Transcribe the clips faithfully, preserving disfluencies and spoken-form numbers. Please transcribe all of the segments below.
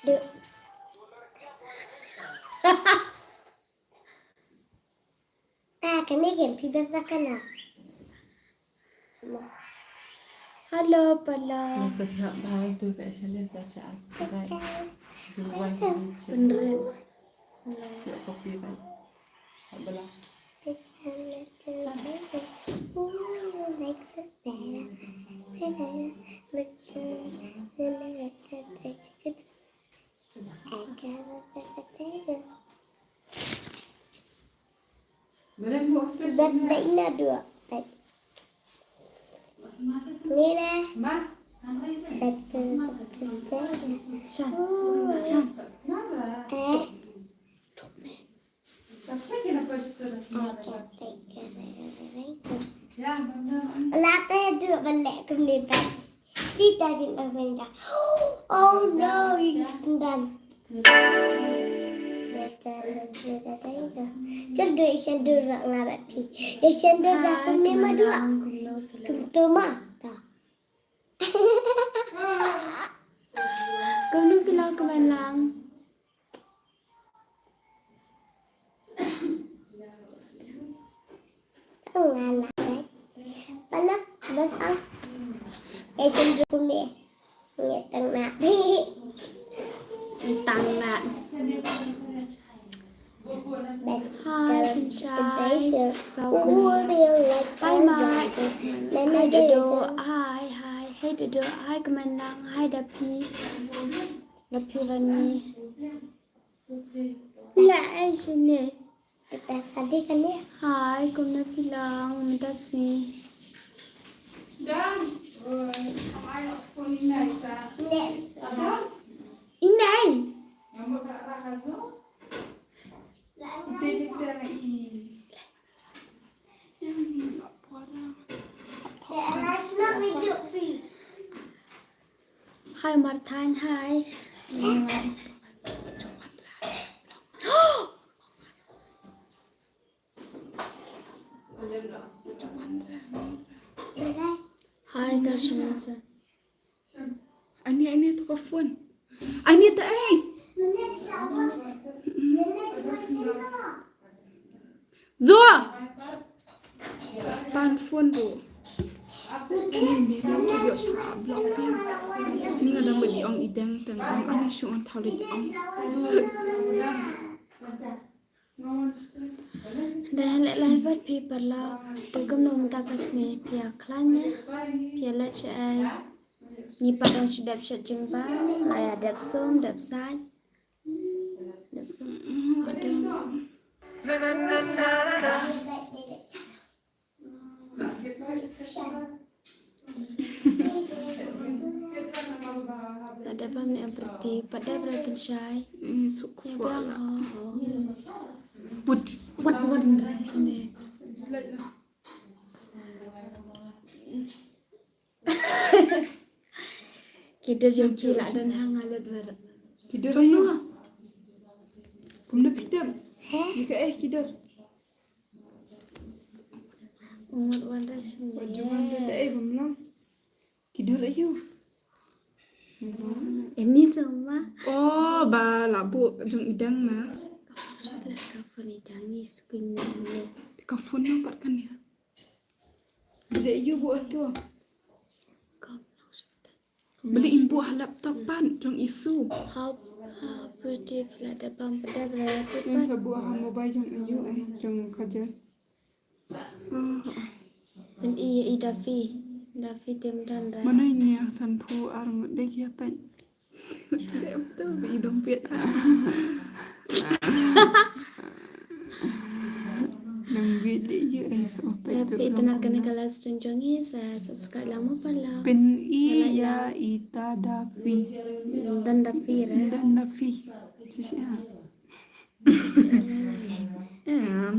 Du. Ah, kane kan phi best da kana. Hello, Pala. Ni ka sa ba tu ka sha le sa sha. Right. Jumpa ni. Bener. Yo copyright. Abala. Bas da ina dua. Nina. Shan. Shan. Eh. Lata dua balik kembali. Peter didn't know when that. Oh no, he's done. Chal dua ishan dua rak ngabat pi. Ishan dua rak kemni ma dua. Kemtu ma. Ta. Kemnu kila kemenlang. Ngala. Pala basang. Eh, sendiri kumi. Ngetang na. Tang na. Hi, Pinchai. Hi, Mike. Hi, Dodo. Hi, hi. Hey, Dodo. Hi, Kemenlang. Hi, Dapi. Dapi Rani. La, ai, sini. Kita tadi kan ya? Hi, kumno phi long, mynta sngi? Dan. Oi, am I not phone in nice, ah? Ne. Adam? Indai. Ngam da ra ka zo? Ite ite na i. Yang ni nak buat lah. Hi, Martha, hi. Hi, Karshananson. Ani, ani tu ka phone. Ani ta ai. Zo. Pan phone tu. Ni video sha block phi. Ni nga dang ba di ong i dang tang ong ani shu on thau le di ong. Dang leh live bad phi paralok. Te kumno mynta ka sngi phi ïa khlaiñ ne? Phi ïa leh shaei? Ngi pat dang shu dep shet jingbam, la ïa dep sum, dep sait. Dep sum. Mm, ada. Ada bam ne Priti, pada berapa shai? Eh, suk. Ya, kuat bang, lah. Oh, oh. Put, put, put. Ki dur jong ki la don ha nga lut baroh. Ki dur aïu? Kumno phi tip? He? Ïa kaei ki dur? U ngat wan da shu. Wat ju wan da kaei bym long. Ki dur aïu? Em ni sama. Oh, ba la buh jong i dang na. Shot la ka phone i dang ni screen ni. Ka phone no pat kan ïa. Beli yu buh tu. Beli im buh laptop pat jong isu. How, how pretty pla da bam pada bra put pat. Sa buh ha mobile jong iyu eh jong Kajal. Pyn i i Dafi. Dafi tim dan ra. Mana ini yang sanphew ar ngut dei ki pat. Dei em tu ba i dong pit. Nang bit dei ïa eh sa pet. Dafi tu tynat kane ka live stream jong ngi sa subscribe lang mo pat la. Pyn i ïa ita Dafi. Dan Dafi ra. Dan Dafi. Shisha. Em.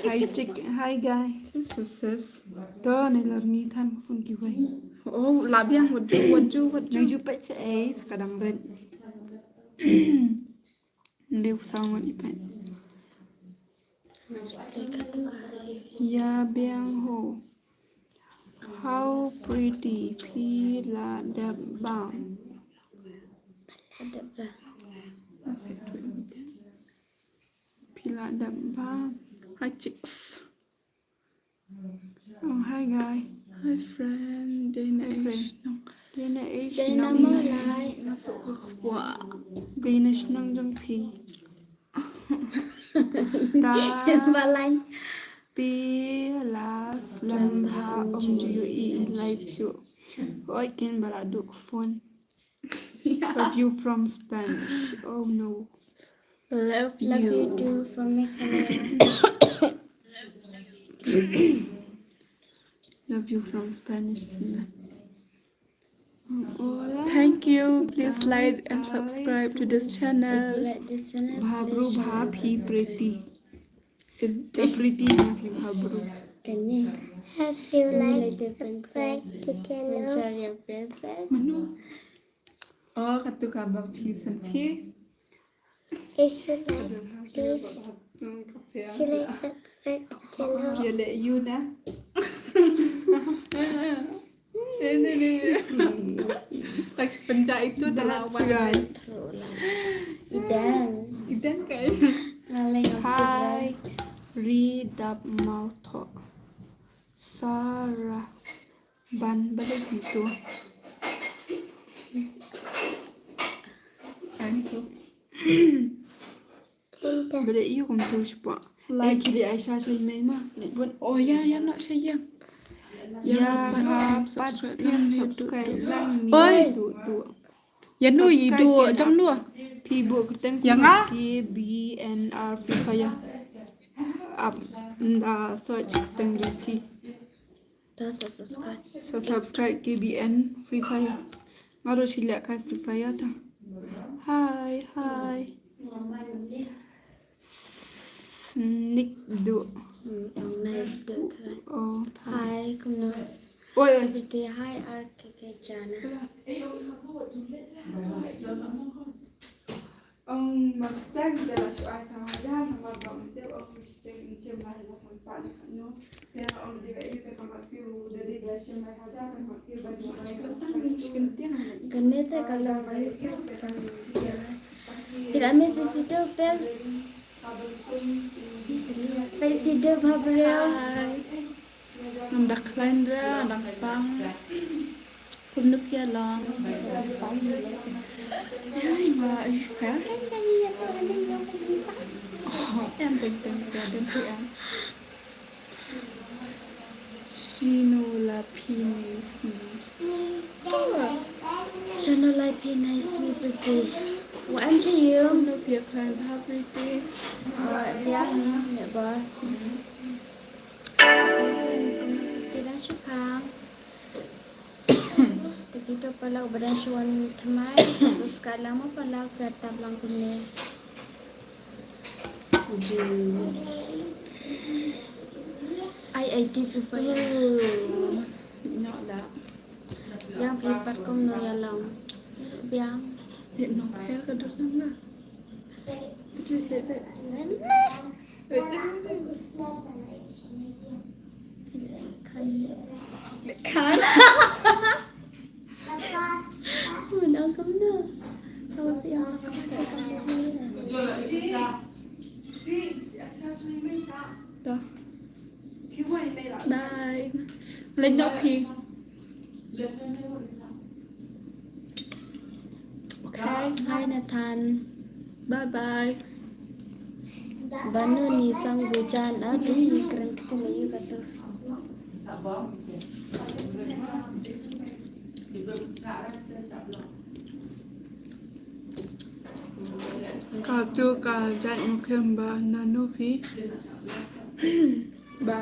Hi, chick. Hi, guy. Sis, sis, sis. To, ne lor ni than phone ki wai. Oh, la biang, wat ju, wat ju, wat ju. Ne ju pet se, eh, sa ka dang red. Nde u sound wat i pet. Ïa biang ho. How pretty phi la dep bam. Phi la dep bam. Hi chicks. Oh, hi guy. Hi friend. Dei na hi friend. Dei na hi. Dei na mo lai. Nga suk ka kwah. Dei na shnong jong phi. Da. Balai. Phi la slem bha, ym ju ïohi live shuh. Oi kin ba la duk phone. Love you from Spanish. Oh no. Love you. Love you too from Meghalaya. Love you from Spanish. Thank you. Please like and subscribe to this channel. If you like this channel, please share and subscribe. Bha bru, bha phi Pretty. Pretty, bha phi bha bru. Kane. If you like, subscribe to channel. Share your princess. Mano? Oh, katu ka bang phi san phi. If you like, please, if you like, subscribe channel. Ïa leh ïa u na. Ni, ni, ni. Tak sepenjak itu terlawan. That's right. Idan. Idan kai. Hi. Ri dap mau tho. Sarah. Ban, balei kumtu? Ai kumtu. Balei ïa kumtu shipwa. Like. Eh, kili Aisha shoi mei ma. Oh ya, ya nak saya. Ya, ha, pat phi subscribe lang ni. Oi. Tu, tu. Ya nu i du jam nu. Phi buh kyrteng ya nga. K B N R Free Fire. Ap, nda search kyrteng jong phi. To sa subscribe. Sa subscribe K B N Free Fire. Nga ruh shi leh kai Free Fire ta. Hi, hi. Snik du. Hmm, oh, nice du, thank. Oh, thank. Hi, kumno? Oi, oi. Pretty, hi, R K K Jana. Ong, ma sdang te la shu ai sa hajar, namar ba ym tip, ong, sdang in shem lai hajar san pat ne katno. Te ong, dei ba ïoh te ka mat siew, da dei ba shem lai hajar, ka mat siew ba dei ba. Kane te ka long ba ïoh peit ka. Ira me si situ pel. Peit situ bha briew. Ngam da khlaiñ re, dang pang. Kumno phi ïa long? Ai, ma, ai, ha? Oh, em teng teng, phi ïa den phi em. Shano la phi nai sngi? Shano la phi nai sngi Pretty? Wa em che yung? Kumno phi ïa khlaiñ bha Pretty? Ah, biang na, ne ba. Te dang shu khang. Te kito paralok ba dang shu wan thymmai, sa subscribe lang mo paralok, sa tap lang kumne. Ji. Ai ai ti phi fa. Oh, nyok da. Yang phi pat kumno ïa long. Biang. Phi nong pher ka dur jong nga. Phi phi phi. Khan. Khan. Mun ong kumno. Kawan ti ong. Dah. Bye. Leit noh phi. Okay. Hi Nathan. Bye bye. Bano ni sang bujan adi kren kita layu katu. Katu ka jait mukhim ba nanu phi. Ba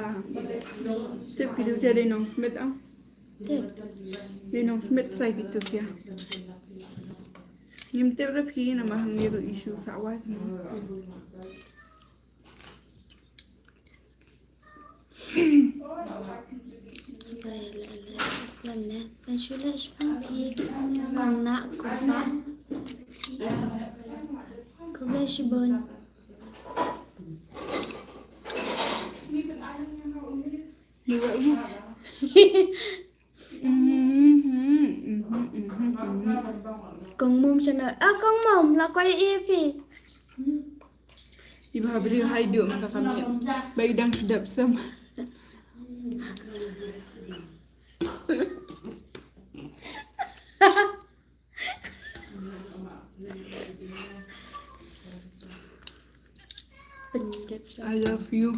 tip ki dei sia dei nong Smit ah. Tip. Dei nong Smit trai ki tu sia. Ngim tip ra phi namar hangne ruh issue sa wai. Ba ïa leh leh slem ne. Tang shu leh shipang phi. Kong na kumba. Khublei shibun. Kong Mom shano? Ah, Kong Mom, la kwai ïa phi. Iba ha briew hai du mynta ka miet. Ba i dang sdep sem. I love you.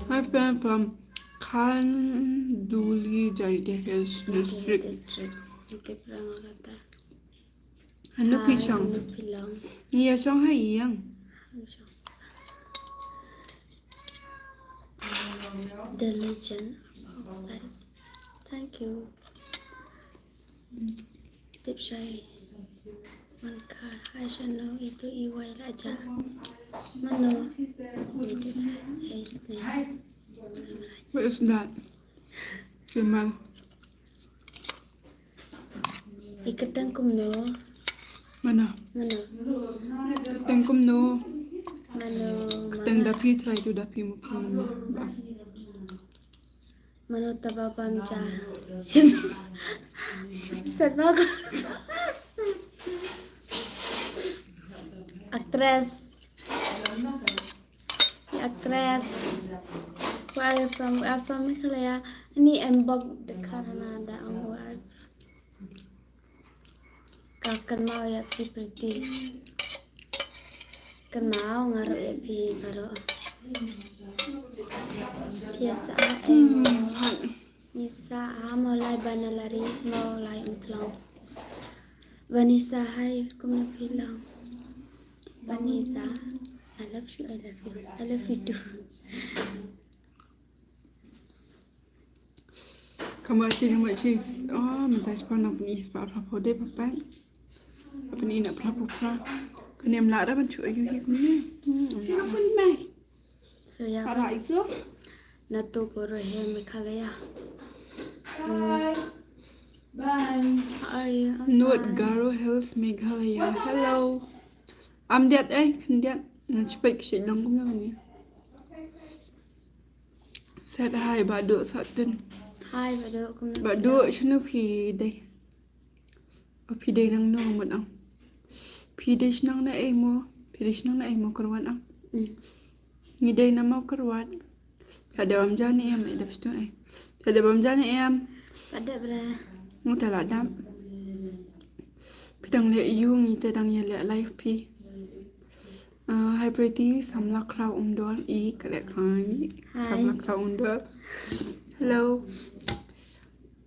My friend from Khanduli, Jaintia Hills District. District. Ite prang kata. Hanu Hi, pishang. Hanu pilang. Iya shong hai iyang. The legend of life. Thank you. Tip shai. Man kar hai shano itu iwai raja. Mano. Hey, hey. What is that? Jamal. I kyrteng kumno? Mano? Mano? Kyrteng kumno? Mano? Kyrteng mano? Da phi try to da phi mu phi mano? Ba. Mano taba bam ja. Sim. Sat ba ko. Actress. Actress. Where are you from? Where are you from? Meghalaya. Ni em bok de karana da ang where are you from? Ka kynmaw ïa phi Pretty. Kynmaw nga ruh ïa phi baroh. Phi sa ai mo. Ni sa a mo lai ba na lari mo lai umtlong. Vanessa, hi, kumno phi long? Vanessa, I love you, I love you, I love you too. Kama ti nama chi, oh, mynta chi pa nang pyn-i spah phra pho de pa pa. Pyn-i na phra pho phra. Kane em lah da ban chu ayu hi kumne. Hmm, em lah da. So ya. Ara iso. Na to poro he Meghalaya. Bye. Bye. Hi, I'm North fine. Garo Hills, Meghalaya. Hello. Am diat eh, khyndiat. Nang chipai ki shit nang kumne ni. Set hi, Badu Satun. Hi, Badu, kumno? Badu, shano phi dei? O phi dei nang no mut ang. Phi dei shnong na ei mo? Phi dei shnong na ei mo Kyrwat ang? Mm. Ngi dei na Mawkyrwat. Phi dei bam ja ne em, eh, dap stu eh. Phi dei bam ja ne em. Phi dei bra. Ngi te la dap. Phi dang leh yu ngi te dang ïa leh live phi. Ah, hi Pretty, samla khraw Umdol, i kare khang. Hi. Samla khraw Umdol. Hello.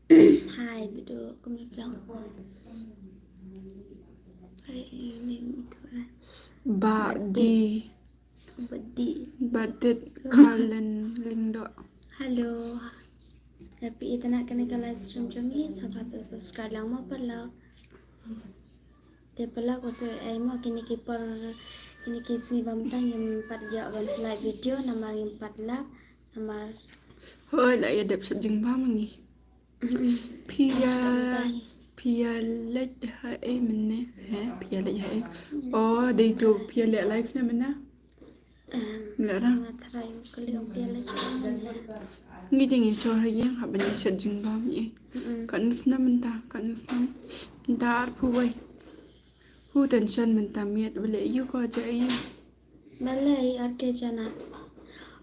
Hi, Badu, kumno phi long? Are you name itu, eh? Badi. Badi. Badit Kalen Lyngdoh. Hello. Happy itynnad kane ka live stream jong ngi, sngewbha sa subscribe lang mo paralok. Te paralok, wat sa ai mo kine ki por, kine ki sngi ba mynta ngim pat ïoh ban live video namar ngim pat lap, namar. Hooid, la ïa dep shet jingbam ma ngi. Mm-mm. Phi ïa, shet mynta hi. Phi ïa leit ha ei mynne? He, phi ïa leit ha ei? Oh, dei tu phi ïa leh live ne mynne? Em, leh ra. Nga tharai u kylli ong phi ïa leit sha mynne. Ngi dei ngi shu ha ïing hap ban ïa shet jingbam ïa. Mm-mm. Katno snem mynta, katno snem. Mynta arphew wei. Hu tension mynta miet, balei ïa ko ja ïa. Balei ar ke jana.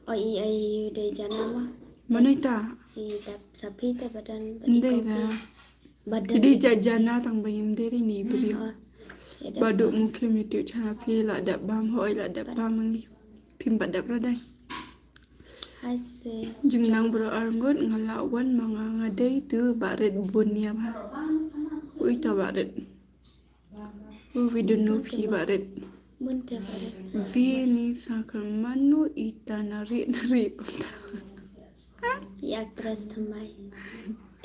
O i ai ïa dei jana ma. Mano ita? I dap sa phi te badan, badan. Ndei ko da. Phi. Badan. Phi dei ja jana tang ba im dei ri ni briew. Oh. Ïa dap. Badu, mukhim YouTube channel phi la dap bam, hooid la dap bam ngi. Phim pat dap ra dei. Hi sis. Jingnang bro arngut nga la wan ma nga, nga dei tu Bah Rit bun ïa ba. Ui ta Bah Rit. Ui, we don't know phi Bah Rit. Bun te Bah Rit. Vini sakar manu ita nari nari. I actress thymmai. I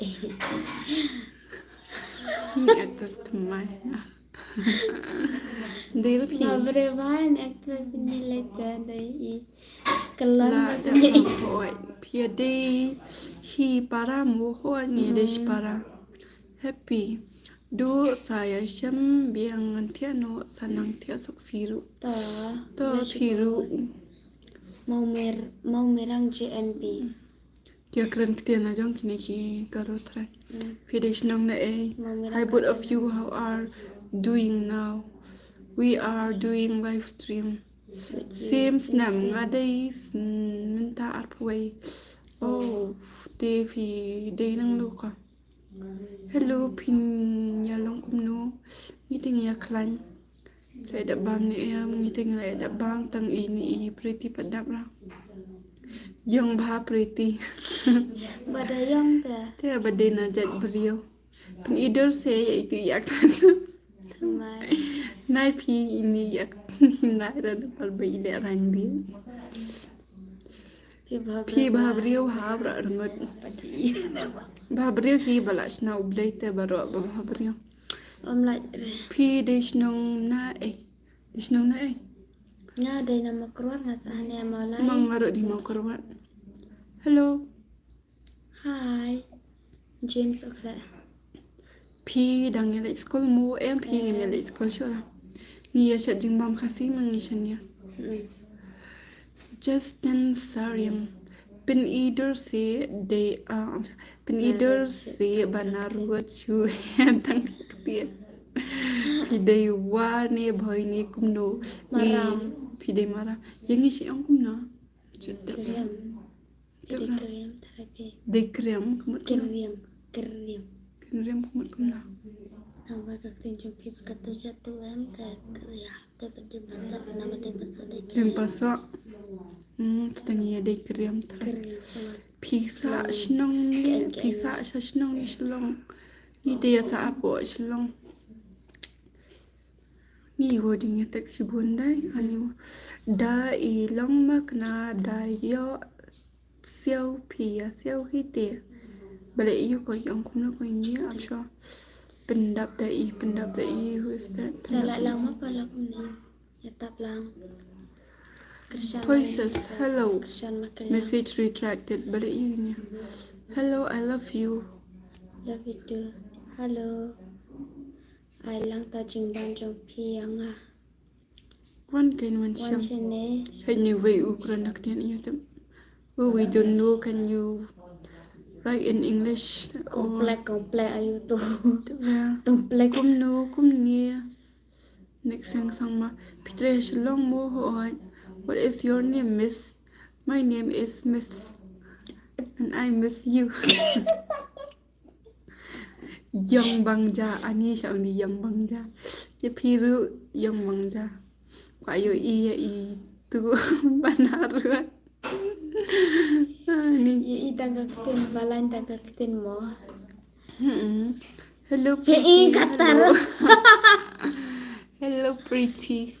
actress thymmai. Dei ruh phi. Nga bre ban actress ni leit ka dei i. Kyllon la ba da sini. Hoi. Phi ïa dei hi para mo hoi ngi dei shi para. Happy. Du sa ïa shem biang ngan thiah noh sa nang thiah suk phi ruh. To. To phi ruh. Mawmer, Mawmerang J N B. Ki kren ktien la jong kine ki Garo trai. Phi dei shnong na ei? Hi, both of you, how are doing now? We are doing live stream. Same snem, nga dei mynta arphew wei. Oh, te phi dei nangno ka? Hello, phin ïa long kumno? Ngi te ngi ïa khlaiñ. Leh dap bam ne em, ngi te ngi leh dap bam tang i ni i Pretty pat dap ra. Ïong bha Pretty. Ba da ïong te. Te ba dei na jait briew. Phin i dur se ïa itu ïa. Nai phi ini ïa. Nai ra da par ba i leh rang bi. Phi bha briew ha bra rngut. Bha briew hi ba la shna U Blei te baroh ba bha briew. Om lait re. Phi dei shnong na ei? Dei shnong na ei? Nga dei na Mawkyrwat, nga sa hane Mawlai. Mang nga ruh dei Mawkyrwat. Hello. Hi. James Okle. Phi dang ïa leit skul mo em phi ngim ïa leit skul shuh la? Ngi ïa shet jingbam Khasi ma ngi shen ïa. Justin Sariam. Phin i dur se dei, ah, phin i dur se ba na ruat shu tang ktien. Phi dei war ne bhoi ne kumno? Phi dei mara. Ïa ngi shi ong kumno? Kyriem. Phi dei kyriem therapy. Dei kyriem kumno? Kyriem. Kyriem. Kyriem kumno? Nang ba ka ktien jong phi ba ka tu jatu em ka kyriem. Te ba dei ba sa na ba dei ba sa dei kyriem. Dei ba sa. Hmm, tu tang ïa dei kyriem therapy. Kyriem. Phi sa shnong ni, phi sa sha shnong ni Shillong. Ni te ïa sa apo Shillong. Ni wo ding ïa text shibun dai ani wo. Da i long ma kna da ïoh siaw phi ïa siaw hi te. Balei ïa ko ïong kumno ko ni am sure. Pyndap da i, pyndap da i, who is that? Sa la lang ma pa la kumni. Ïa tap lang. Kyrshan. Voices, hello. Kyrshan ma kyriem. Message retracted. Balei ïa ni. Hello, I love you. Love you too. Hello. Ai lang ta jingbam jong phi ïa nga. Wan kein wan shem. Wan shem ne. Hey, ni wei u kren da ktien ïa tem. Oh, we don't know, can you write in English? Komplek, komplek ayu tu. Komplek. Kumno, kumne. Next yang sang ma. Phi trei Shillong mo hooid. What is your name, miss? My name is Miss. And I miss you. Ïong bang ja, ani sha uni ïong bang ja. Ïa phi ruh ïong bang ja. Kwah ïohi ïa i tu ba na ruh. Ani. Ïa i tang ka ktien, balang tang ka ktien mo. Hmm. Hello, Pretty. Hello, Pretty.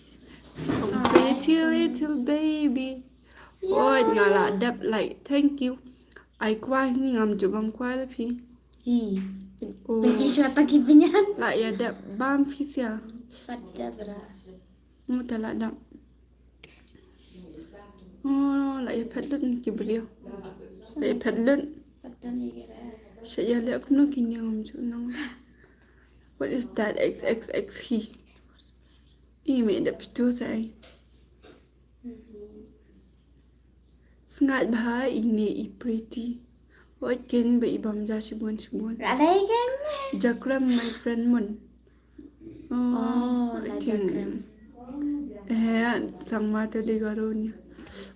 Oh, pretty little baby. Oh, nga la dep like. Thank you. Ai kwai ni ngam ju bam kwai la phi. Hi. Oh. Pyn i shwa ta ki pynyan. La ïa dep bam phi sia. Pat dep ra. Mu ta la dep. Oh, la ïa phet lut ni ki briew. La ïa phet lut. Pat dep ni ki ra. Sha ïa leh kumno ki ni ngam ju nang. What is that? X X X hi. I me dep tu sa ai. Sngaid bha ine i Pretty. Wat ken ba i bam ja shibun shibun. Alai kan. Jakrem my friend mun. Oh, la Jakrem. Eh, sang ma te de garonia.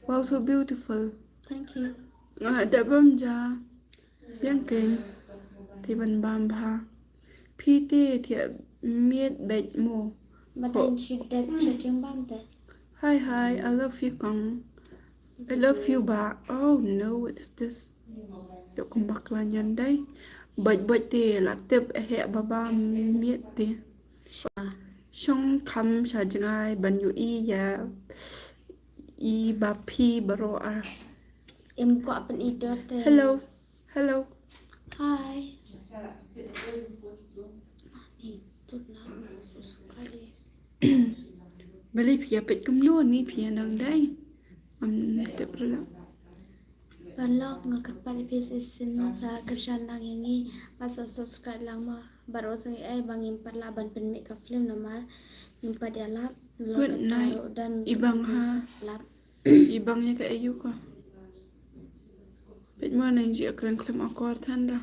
Wow, so beautiful. Thank you. Ah, da bam ja. Biang keng. Te ban bam bha. Phi te thiah miet beit mo. Ba dang shu dep sha jingbam te. Hi, hi, I love you, Kong. I love you, ba. Oh no, what is this? Ïoh kum bakla nyan dai. Beit beit te la tip eh ba bam miet te. Shong kham sha jngai ban ïohi ïa i ba phi baroh ar. Im kwah pyn i dor te. Hello. Hello. Hi. Balei phi ïa peit kumno ni phi ïa nang dai. Am tip rila. Paralok nga kyrpad ïa phi shisien ma sa kyrshan lang ïa ngi, ma sa subscribe lang ma. Baroh jong ngi ai ba ngim pat lah ban pynmih ka film namar ngim pat ïalap. Good night. Ibang ha. Lap. Ibang ïa ka ayu ka. Peit mo nang ju kren khlem akor than ra.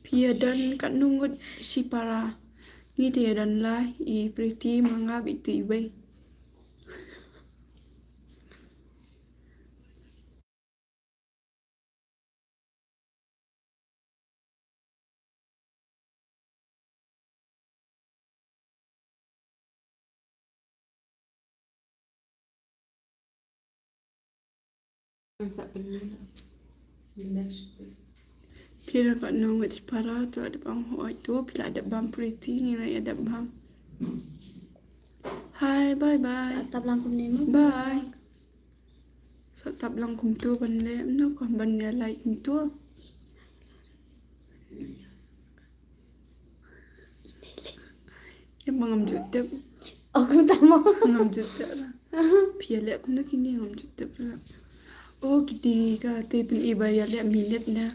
Phi ïa don katno ngut shipara? Ngi te ïa don lai i Pretty ma nga bad itu i Bai. Phi don katno ngut shipara? To dep ong hooid, to phi la dep bam Pretty, ngi la ïa dep bam. Hi, bye bye. Sa tap lang kumne mo. Bye. Sa tap lang kumto ban leh, no, ko ban leh like kumto. Em, ngam ju tip. Oh, kumta mo. Ngam ju tip la. Phi ïa leh kumno kine, ngam ju tip la. Oh, kine ka te pyn-i ba ïa leh minit na.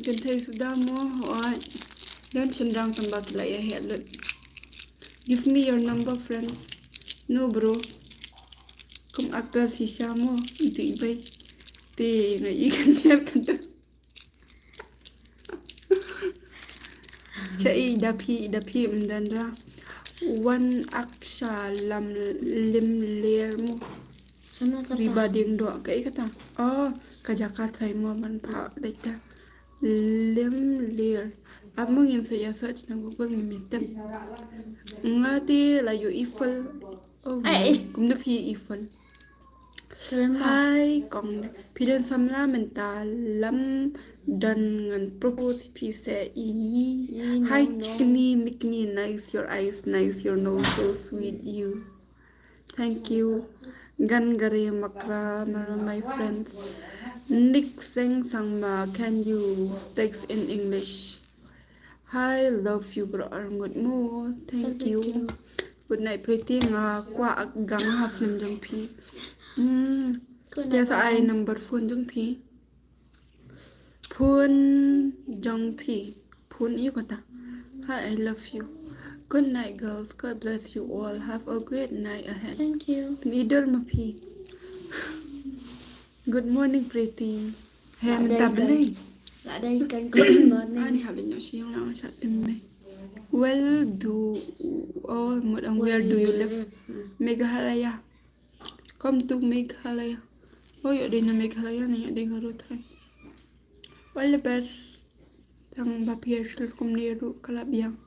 Kynthei suda mo, hooid. Don shynrang tang ba ki la ïa heh lut. Give me your number, friends. No, bro. Kum actor shisha mo, itu i Bai. Te nga i kan ter kan ter. Cha i da phi, i da phi, mm, dan ra. Wan aksha lam lim ler mo. Sana kata. Riba ding doh ka i kata. Oh, ka jaka trai mo ban pha dai ta. Lim ler. Ap mo ngin sa ïa search na Google ngim ïa tip. Nga te la ïoh Eiffel. Oh, ai, kumno phi Eiffel? Hi kong, phi don samla mynta, lam don ngan propose phi se i. Hi chikni mikni, nice your eyes, nice your nose, so sweet you. Thank you. Gan gare makra, nara my friends. Nick Seng Sangma, can you text in English? Hi, love you bro, arngut mo. Thank you. Good night Pretty, nga kwah gang ha phone jong phi. Hmm. Te sa ai number phone jong phi. Phone jong phi. Phone ïa kata. Hi, I love you. Good night girls. God bless you all. Have a great night ahead. Thank you. Ni dor ma phi. Good morning Pretty. He mynta Blei. La dei kan good morning. Ani hap ïoh shu ïa nga sha tim Blei. Well do, oh, mut ong where do you live? Meghalaya. Come to Meghalaya. Oh, ïoh dei na Meghalaya ne ïoh dei Garo Thai. All the best. Tang ba phi ïa shu kumne ruh ka la biang.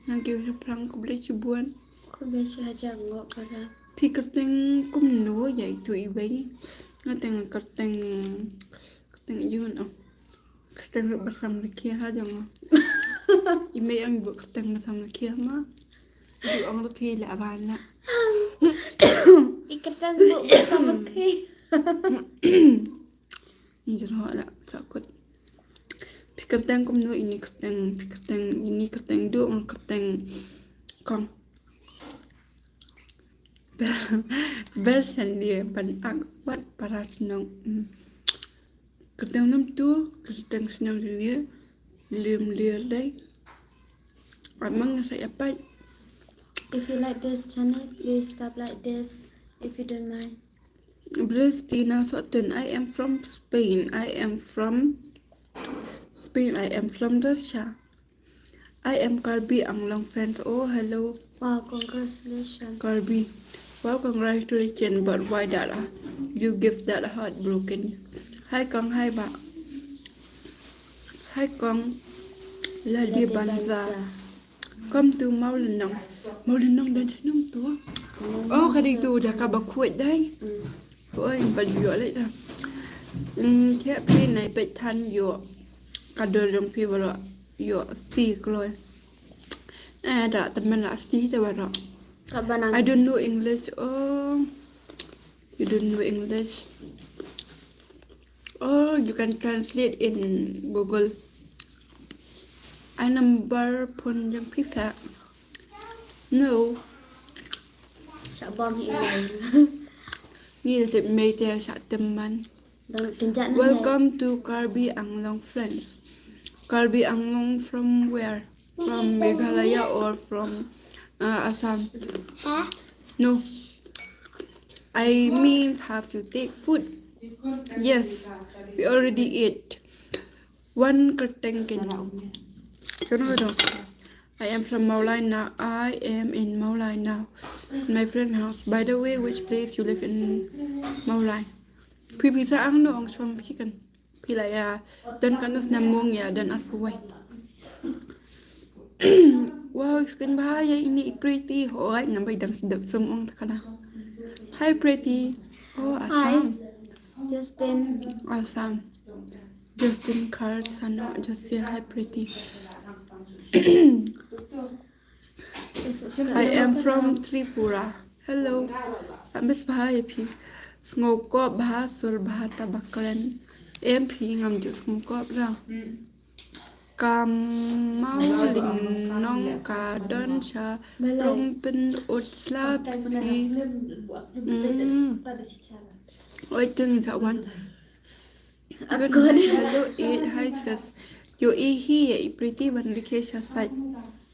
Nang kiew shaphrang khublei shibun. Khublei shi hajar nguh para. Phi kyrteng kumno ïa itu i Bai? Nga te nga kyrteng, kyrteng ïun, oh. Kyrteng ruh ba samrkhie ha jong nga. I mei ong i buh kyrteng ba samrkhie ma. I ong ruh phi la ban la. I kyrteng buh ba samrkhie. Ni jrong la sa kut. Phi kyrteng kumno? Ini kyrteng, phi kyrteng, ini kyrteng duh, nga kyrteng kong. Bel, bel shan dia ban ak wat parat nong. Hmm. Kyrteng nam tu, kyrteng shnong dia, lim lir dai. Amang sa apat. If you like this channel, please sub like this if you don't mind. Blessed Tina Sutton, I am from Spain. I am from Spain. I am from Russia. I am Karbi Anglong friend. Oh, hello. Wow, congratulations. Karbi. Wow, congratulations, but why that, uh, you give that heartbroken? Hi, Kong. Hi, Ba. Hi, Kong. Lady Lady Banza. Banza. Come to Mawlynnong. Mawlynnong don shnong tu. Oh, ka dei tu da ka ba khuid dai. Mm. Oi, ba ju ïoh leh da. Mm, thiah phi nai peit than ïoh. Ka dur jong phi baroh ïoh ti kloi. Eh, da temen la ti te baroh. Ka ba nang. I don't know English. Oh, you don't know English. Oh, you can translate in Google. Ai number phone jong phi sa? No. Sha bang hi lai. Ni da tip mei te sha tem man. Dang tinjak na. Welcome to Karbi Anglong friends. Karbi Anglong from where? From Meghalaya or from, uh, Assam? Huh? No. I mean, have you take food? Yes, we already ate. One kyrteng kein. Kano do? I am from Mawlai now. I am in Mawlai now. In my friend house. By the way, which place you live in Mawlai? Phi pisa ang no ang shwam phi kan. Phi la ïa don katno snem mo, ïa don arphew wei. Wow, skin bha ïa ine i Pretty. Hooid, namar ba i dang sdep sum ong ta ka na. Hi Pretty. Oh, Assam. Justin. Assam. Justin Carl Sano. Just say hi Pretty. I am from Tripura. Hello. Am bes bha ïa phi. Sngewkop bha, sur bha, ta ba kren. Em phi, ngam ju sngewkop ra. Ka maw lynnong ka don sha rong pynut slap phi. Mm. Oi, tu ngi sa wan. Good morning. Hello, eh, hi sis. Ïohi hi ïa i Pretty ban rkhie sha sait.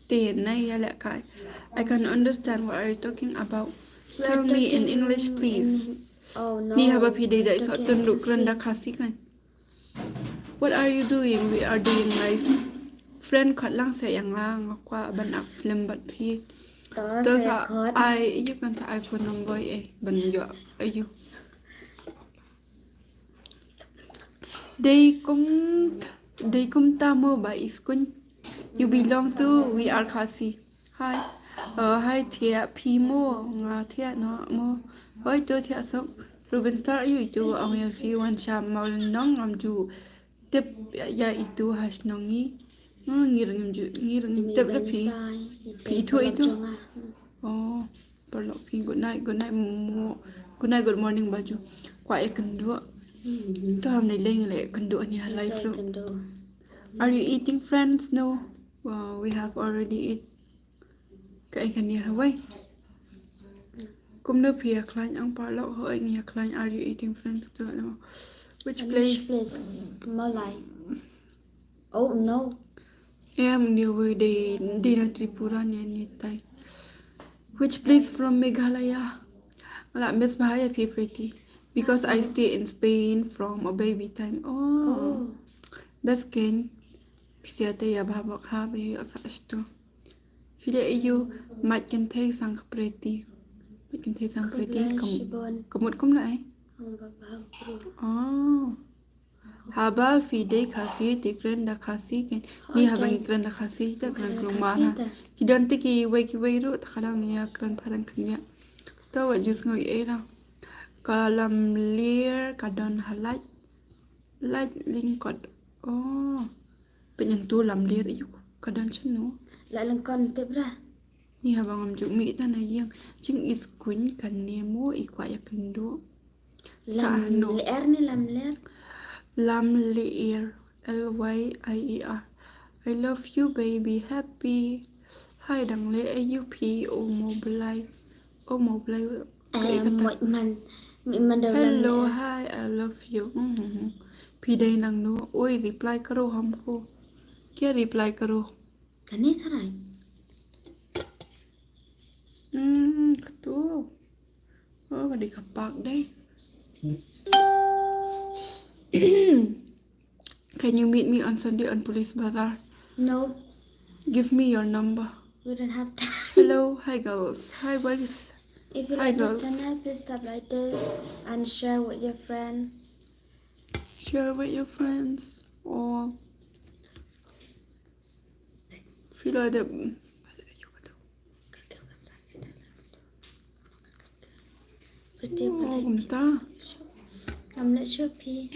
Te nai ïa leh kai. I can understand what are you talking about. Tell me in English, please. Oh no. Ni haba phi dei jai sa tun ru kren da Khasi kan. What are you doing? We are doing live. Friend, khot lang sa ïa nga, nga kwah ban act film bad phi. To sa ai, you kan sa iPhone number eh ban ïoh ayu. Dei kum, dei kumta mo ba i Skun. You belong to We Are Khasi. Hi. Uh, hi thiah phi mo, nga thiah noh mo. Hoi to thiah sok. Ruben Star, ayu itu ong ïa phi wan sha Mawlynnong, ngam ju tip ïa itu ha shnong ngi. Ngi ruh ngim ju, ngi ruh ngim tip da phi. Phi itu, itu. Oh. Paralok phi, good night, good night mo, good night, good morning baju. Kwah ïa kynduh. To ham nai leng leh kynduh ni ha live ruh. Are you eating, friends? No. Wow, we have already eat. Ka ai kan ïa hawai. Kumno phi ïa khlaiñ ang paralok, hooid ngi ïa khlaiñ. Are you eating, friends? To no. Which place? Mawlai. Oh no. Em, ni wei dei, dei na Tripura ni, ni tai. Which place from Meghalaya? Nga la miss bha ïa phi Pretty. Because I stay in Spain from a baby time. Oh. Best kein. Phi sa te ïa bha bok ha be ïa sa stu. Phi dei ayu, mait kynthei sang ka Pretty. Mait kynthei sang Pretty. Ka mut kumno ai? Oh. Haba phi dei Khasi te kren da Khasi kein. Ni haba ngi kren da Khasi te kren klong ma na. Ki don te kiwei kiwei ruh te ka dang ïa kren phareng khyndiat. To wat ju sngew ei ra. Ka Lamler ka don ha Lait, Lait Lyngkot. Oh. Pynïeng tu Lamler ayu ka don shano? Lait Lyngkot tip ra. Ni haba ngam ju mih ta na ïing. Jing i Skun kane mo i kwah ïa kynduh. Lamler ni Lamler. Lamler, L Y I E R. I love you baby, happy. Hi dang le ayu phi, o mo Blai. O mo Blai. Eh, mo man. Mi man da. Hello, hi, I love you. Phi dei nang no. Oi, reply karo hamko. Kya reply karo? Kane tharai. Hmm, katu. Oh, ka dei ka park dei. Can you meet me on Sunday on Police Bazar? No. Give me your number. We don't have time. Hello, hi girls, hi boys. If you like this channel, please tap like this and share with your friend. Share with your friends or Phi la dep. Pretty. Oh, kumta. Kam la show phi.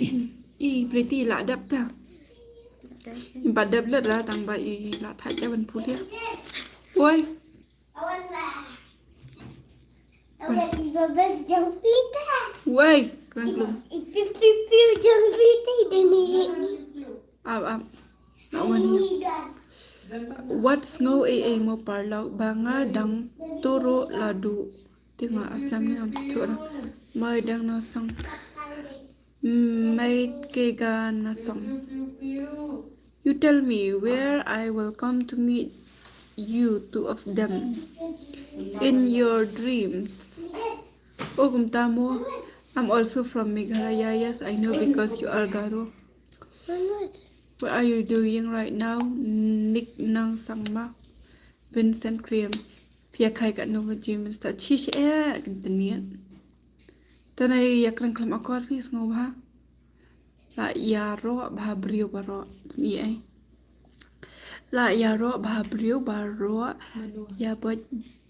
I Pretty la dep ta. Ba dep la da tang ba i la thait da ban pule. Woi. Wei, kren klum. Ap, ap. Wat sngew ei ei mo paralok ba nga dang turo ladu. Te nga aslam ne am stura. Mai dang na song. Made ke ga na song. You tell me where I will come to meet you, two of them, in your dreams. Oh, kumta mo. I'm also from Meghalaya. Yes, I know because you are Garo. What are you doing right now? Nick Nang Sangma. Vincent Cream. Pia kai kat no ji min sta chish eh kan teniat. Tanai ya kren klam akor phi sngo ha. La ya ro bha brio baro. Ni ai. La ya ro bha brio baro. Ya boj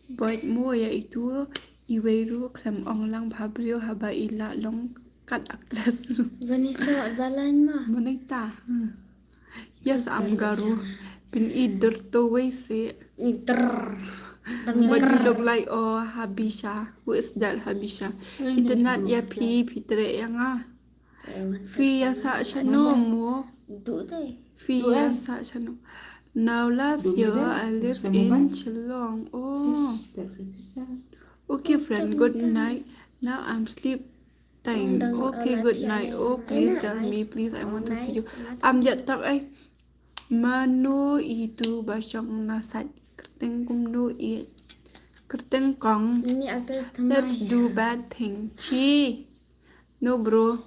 boj mo ya itu. Iwei ru klam ong lang bha brio haba ila long kat actress. Vanessa Balan ma. Monita. Yes, I'm Garo. Pin i dur to wei se. Dur. But you look like oh Habisha. Who is that Habisha? Internet ya phi phi tre yang ah. Phi ya sa shano mo. Phi ya sa shano. Now last year I live in Shillong. Oh. Okay friend, good night. Now I'm sleep time. Okay, good night. Oh, please tell me, please, I want to see you. Am jat tak ai. Mano itu ba shong na sat. Kerteng kumno i. Kerteng kong. Let's do bad thing. Chi. No bro.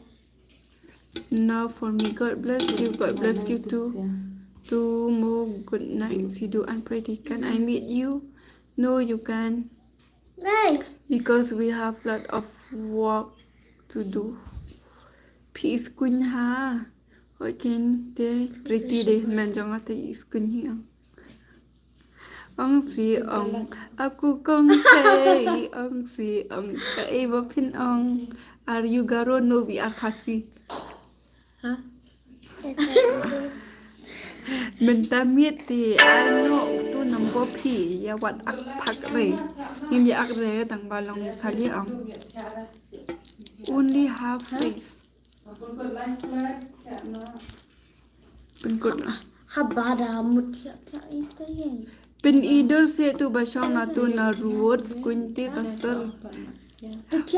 Now for me, God bless you. God bless you too. Too mo, good night. Sidu and Pretty, can I meet you? No, you can. Because we have lot of work to do. Phi is kunya. Okay, te Pretty de men jong ate is kunya. Ong si ong aku kong te ong si ong ka e ba phin ong. Are you Garo? No, we are Khasi. Mynta miet te ano tu number phi ya wat ak thak re. Ngim ya ak re tang ba long sali ong. Only half face. Pynkut. Haba da mut thiah thiah ita yen. Pyn i dur se tu ba shong na tu na ruot skuin te ka sir.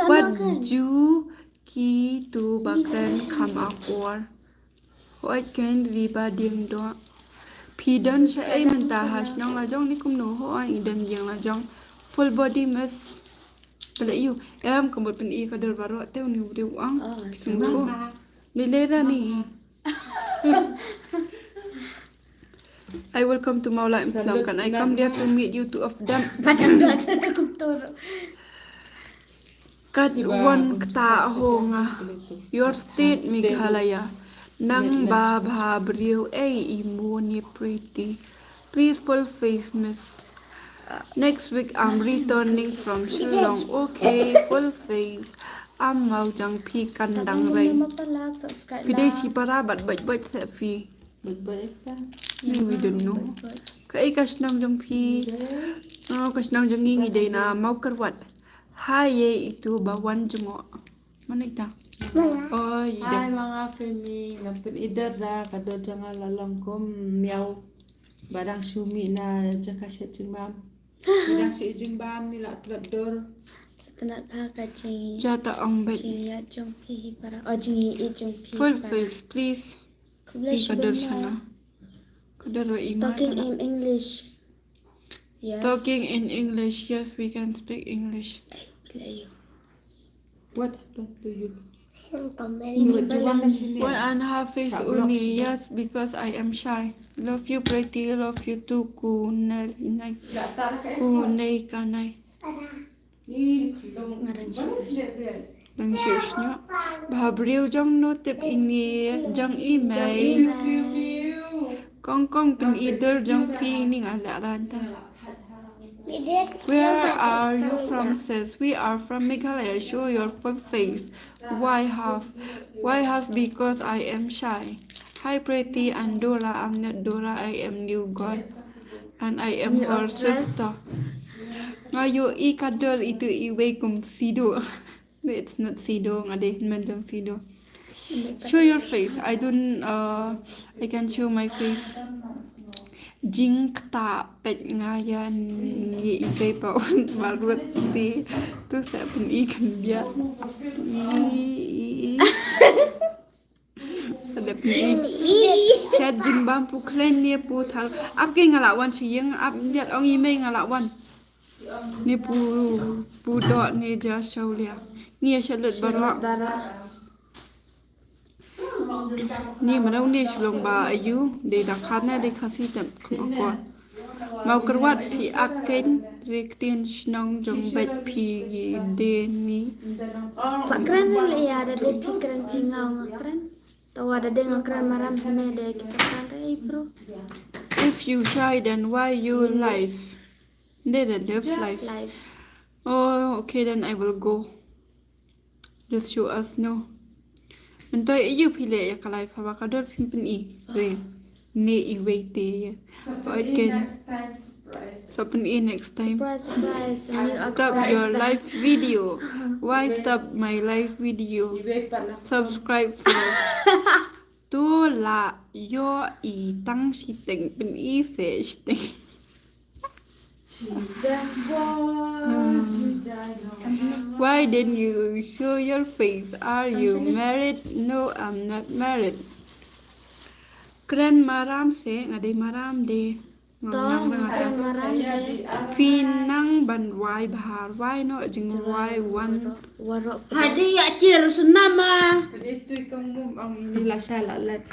Wat ju ki tu ba kren kham akor. Hoi ken ri ba dieng do. Phi don sha ei mynta ha shnong la jong ni kumno hoi i don dieng la jong. Full body mess. Pele yu. Em ka mut pyn i ka dur baro te u ni u diu ang. Sung ko. Ni le ra ni. I welcome to Mawlai Mslam. Can I come there to meet you two of them? Kat wan kta ho nga. Your state Meghalaya. Nang ba bha briew ei i mo ni Pretty. Please full face miss. Next week I'm returning from Shillong. Okay, full face. Am mau jang phi kan dang rei. Phi dei shi para bat bat bat se phi. Ni we don't know. Ka ei ka shnong jong phi. Oh, ka shnong jong ngi ngi dei na Mawkyrwat. Hai ye itu ba wan jong o. Mana ita? Oh, i dei. Hai manga Femi, nga pyn i dur da ka dur jong nga la long kum miaw. Ba dang shu mih na jaka shet jingbam. Ba dang shu i jingbam ni la tlot dur. Sa tnat ha ka jing. Ja ta ong bet. Jing ya jong phi hi para. Oh, jing i jong phi para. Full face, please. Ka dur shana. Ka dur wa i ma. Talking in English. Yes. Talking in English. Yes, we can speak English. What happened to you? One and a half face only. Yes, because I am shy. Love you, Pretty. Love you too, Kunai. Kunai Kanai. Dang shishnyo. Bha briew jong no tip ini jong i mei. Kong kong pyn i dur jong phi ni nga la ran ta. Where are you from, sis? We are from Meghalaya. Show your full face. Why half? Why half? Because I am shy. Hi, Pretty and Dora. I'm not Dora. I am new girl. And I am her sister. Nga ïohi ka dur itu iwei kum Sido. It's not Sido, nga dei hynmen jong Sido. Show your face. I don't, uh, I can show my face. Jingkta pet nga ïa ngi i pei pa un barut ti tu sa pyn i kan bia. I, i, i. Shet jingbam pu khlaiñ ne pu thar. Ap ke nga la wan shi ïing, ap liat ong i mei nga la wan. Ne pu, pu dok ne ja shau lia. Ni a shalut bara. Bara. Ni mana ni shlong ba ayu, dei da khat na dei Khasi tep kma ko. Mau kerwat phi aken, ri ktien shnong jong beit phi dei ni. Sa kren le ya da dei phi kren phi ngau nga kren. To wa da dei nga kren maram phi ne dei ki sa kren re bro. If you shy, then why you live? Dei da live life. Live. Oh, okay, then I will go. Just show us, no. Mynta ïa phi leh ïa ka live haba ka dor phin pyni. Re. Ne i wei te ïa. Oi ken. Sa pyni next time. Surprise, surprise. A new extra. Stop your live video. Why stop my live video? Subscribe first. To la ïoh i tang shiteng pyni se shiteng. Why didn't you show your face? Are you married? No, I'm not married. Kren maram se, nga dei maram de. Nga To, nang nga kren maram de. Phi nang ban wai bha, wai noh jingrwai wan. Waro. Hadi ya kir sunama. Hadi tu kong mum ang ni la sha la let.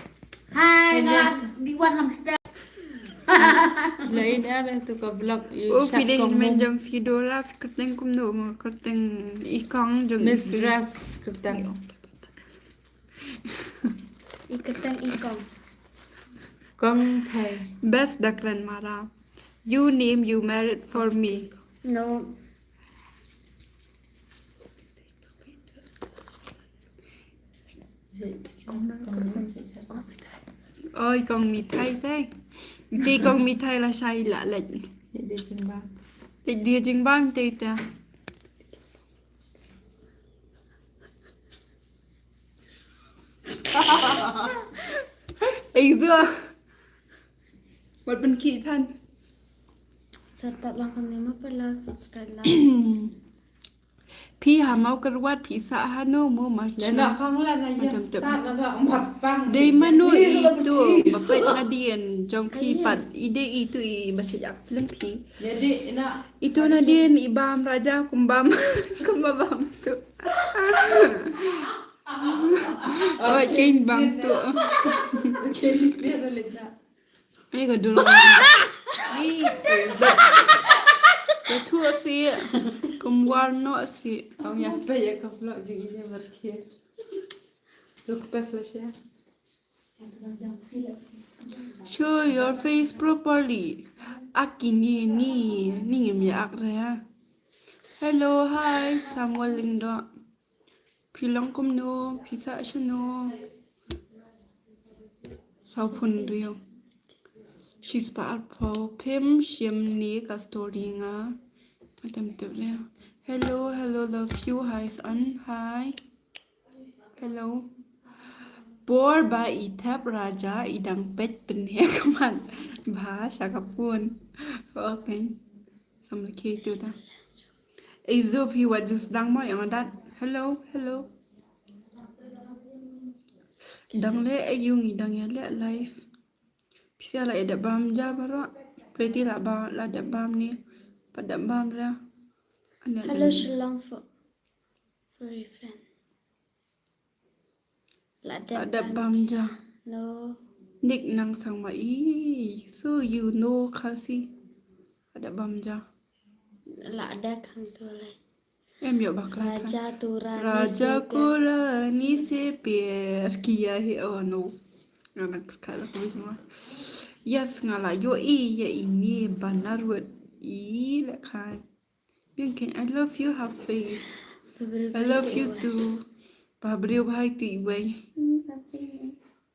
Hai, nga di wan ham step. Lain ada tu ka vlog. Oh, phi dei hynmen jong Sidola, kyrteng kumno, kyrteng i kong jong Miss Dress kyrteng. I kyrteng i kong. Kong Thai. Best da kren maram. You name you married for me. No. Oi, kong mithai te. Te kong mithai la shai la lek. Te dia jingbang te te. Ei dua. Wat pynkhih than. Sa tat lang kane ma pa like, subscribe lang. Phi ha Mawkyrwat phi sah hano mo ma. Lena khang lena. Dei mano i tu ba peit nadien jong phi pat i dei i tu i ba sejak film phi. Itu nadien i bam raja kum bam kum ba bam tu. Oi king bam tu. Ai ka dul. Ni. Ka thu asi. Kum war no asi. Ong ya pe ya ka vlog jing ini marke. Tu ka pas la sha. Show your face properly. Aki ni ni ni ngim ya ak re ha. Hello, hi, Samuel Lyngdoh. Phi long kumno, phi sah shano. Saw phun riu. Shi spah arphew, phim shim ne ka story nga. Atam tip le. Hello, hello, love you, hi, son, hi. Hello. Por ba i thep raja i dang peit pynhek man. Ba sha ka phone. Okay. Sam laki tu ta. Ei, zu phi wat ju sdang mo ïa nga dat. Hello, hello. Dang leh ei, ïa ngi dang ïa leh live. Pisa la ïa dep bam ja baroh. Pretty la ba la dep bam ni. Pat dep bam ra. Hello, Shillong for, for your friend. La dep bam ja. No. Nik nang sang ma i. So you know Khasi. La dep bam ja. La dep khang tu lai. Em yo bakla. Raja tu rani. Raja ko rani se pyar kiya hai, oh no. Nga nang perkara ko ma. Yes, nga la yo i ya ini banar wet i la khan. Biang ken, I love you, Hafiz. I love you too. Bhabriew bhai tu iwei.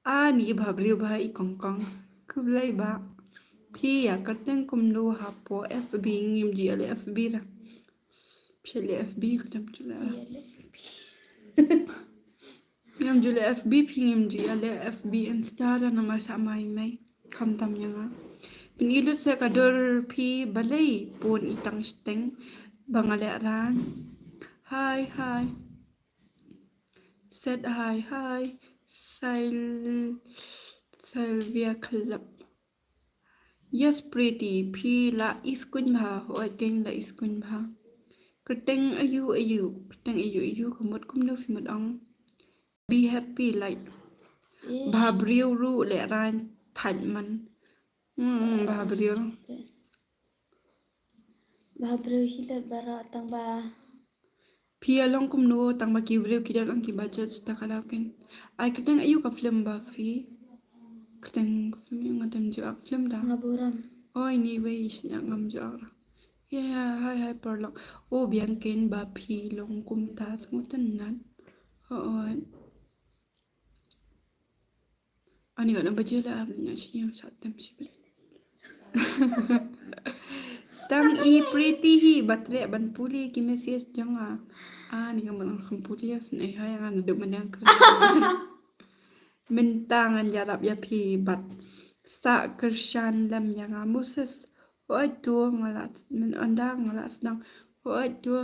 Ani bhabriew bhai i kongkong. Khublei ba. Phi ya kyrteng kumno hapoh F B, ngim ji ale F B ra. Phi ale F B kyrteng tu la. Ngam ju leh F B phi, ngam ju ïa leh F B Insta da namar sa mai mai. Kham tam ïa nga. Pyn i lut sa ka dur phi balei pun i tang shteng ba nga leh rang. Hi, hi. Said hi, hi. Sil-, Sylvia Club. Yes, Pretty, phi la i skuin bha, oi keng la i skuin bha. Kyrteng aïu aïu, kyrteng aïu aïu, ka mut kumno phi mut ong. Be happy, like. Bha briew ruh leh rain thait man. Hmm, bha briew. Bha briew hi leh baroh tang ba. Phi ïa long kumno tang ba ki briew ki don ong ki budget ta ka daw ken. Ai kyrteng aïu ka film ba phi. Kyrteng film ïa nga tam ju ak film da. Nga buram. Oi ni wei shi ngam ju ak. Ya, ya, hai, hai, paralok. O biang ken ba phi long kumta sngewtynnat. Ho, oi. Ani ka nang baje la am nya shi yang sa tem shi bel. Tang i pretty hi batre ban puli ki message jong a. Ani ka man kan puli as nei hai ang adu menang kra. Mynta ngan ïarap ïa phi bad sa kyrshan lem ïa nga Moses. Hooid to nga la men anda nga la sdang. Hooid to.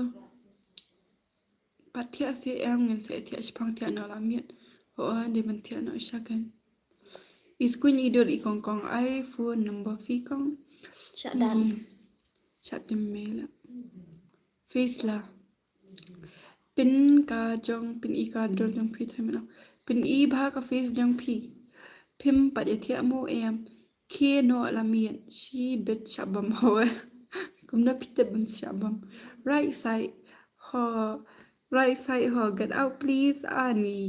Pat thiah se em ngin sa thiah shipang thiah noh la miet. Hooid de ban thiah noh sha kan. Is kuñ i dur i kong kong ai phone number phi kong. Sha dan. Sha tim me la. Face la. Pyn ka jong, pyn i ka dur jong phi trai mena. Pyn i bha ka face jong phi. Phim pat ïa thiah mo em. Khie noh la miet. Shi bit shabam ho. Kumno phi tip bam shabam. Right side ho. Right side ho. Get out please Ani.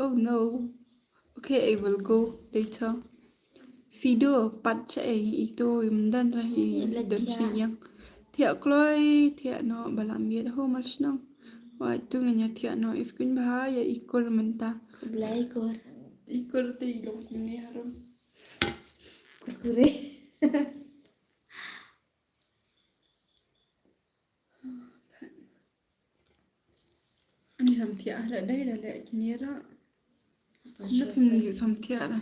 Oh no. Okay, I will go later. Sido pat cha ei ito im dan ra hi. Ila don thiah. Shi yang. Thiah kloi, thiah noh ba la miet ho mar shnong. Wa tu ngin ïa thiah noh is kuñ bha ïa i kur mynta. Khublei i kur. I kur te i long kumne harum. Kurkure. Ani samthiah la dei la leh kine ra. Lep ni samthiah ra.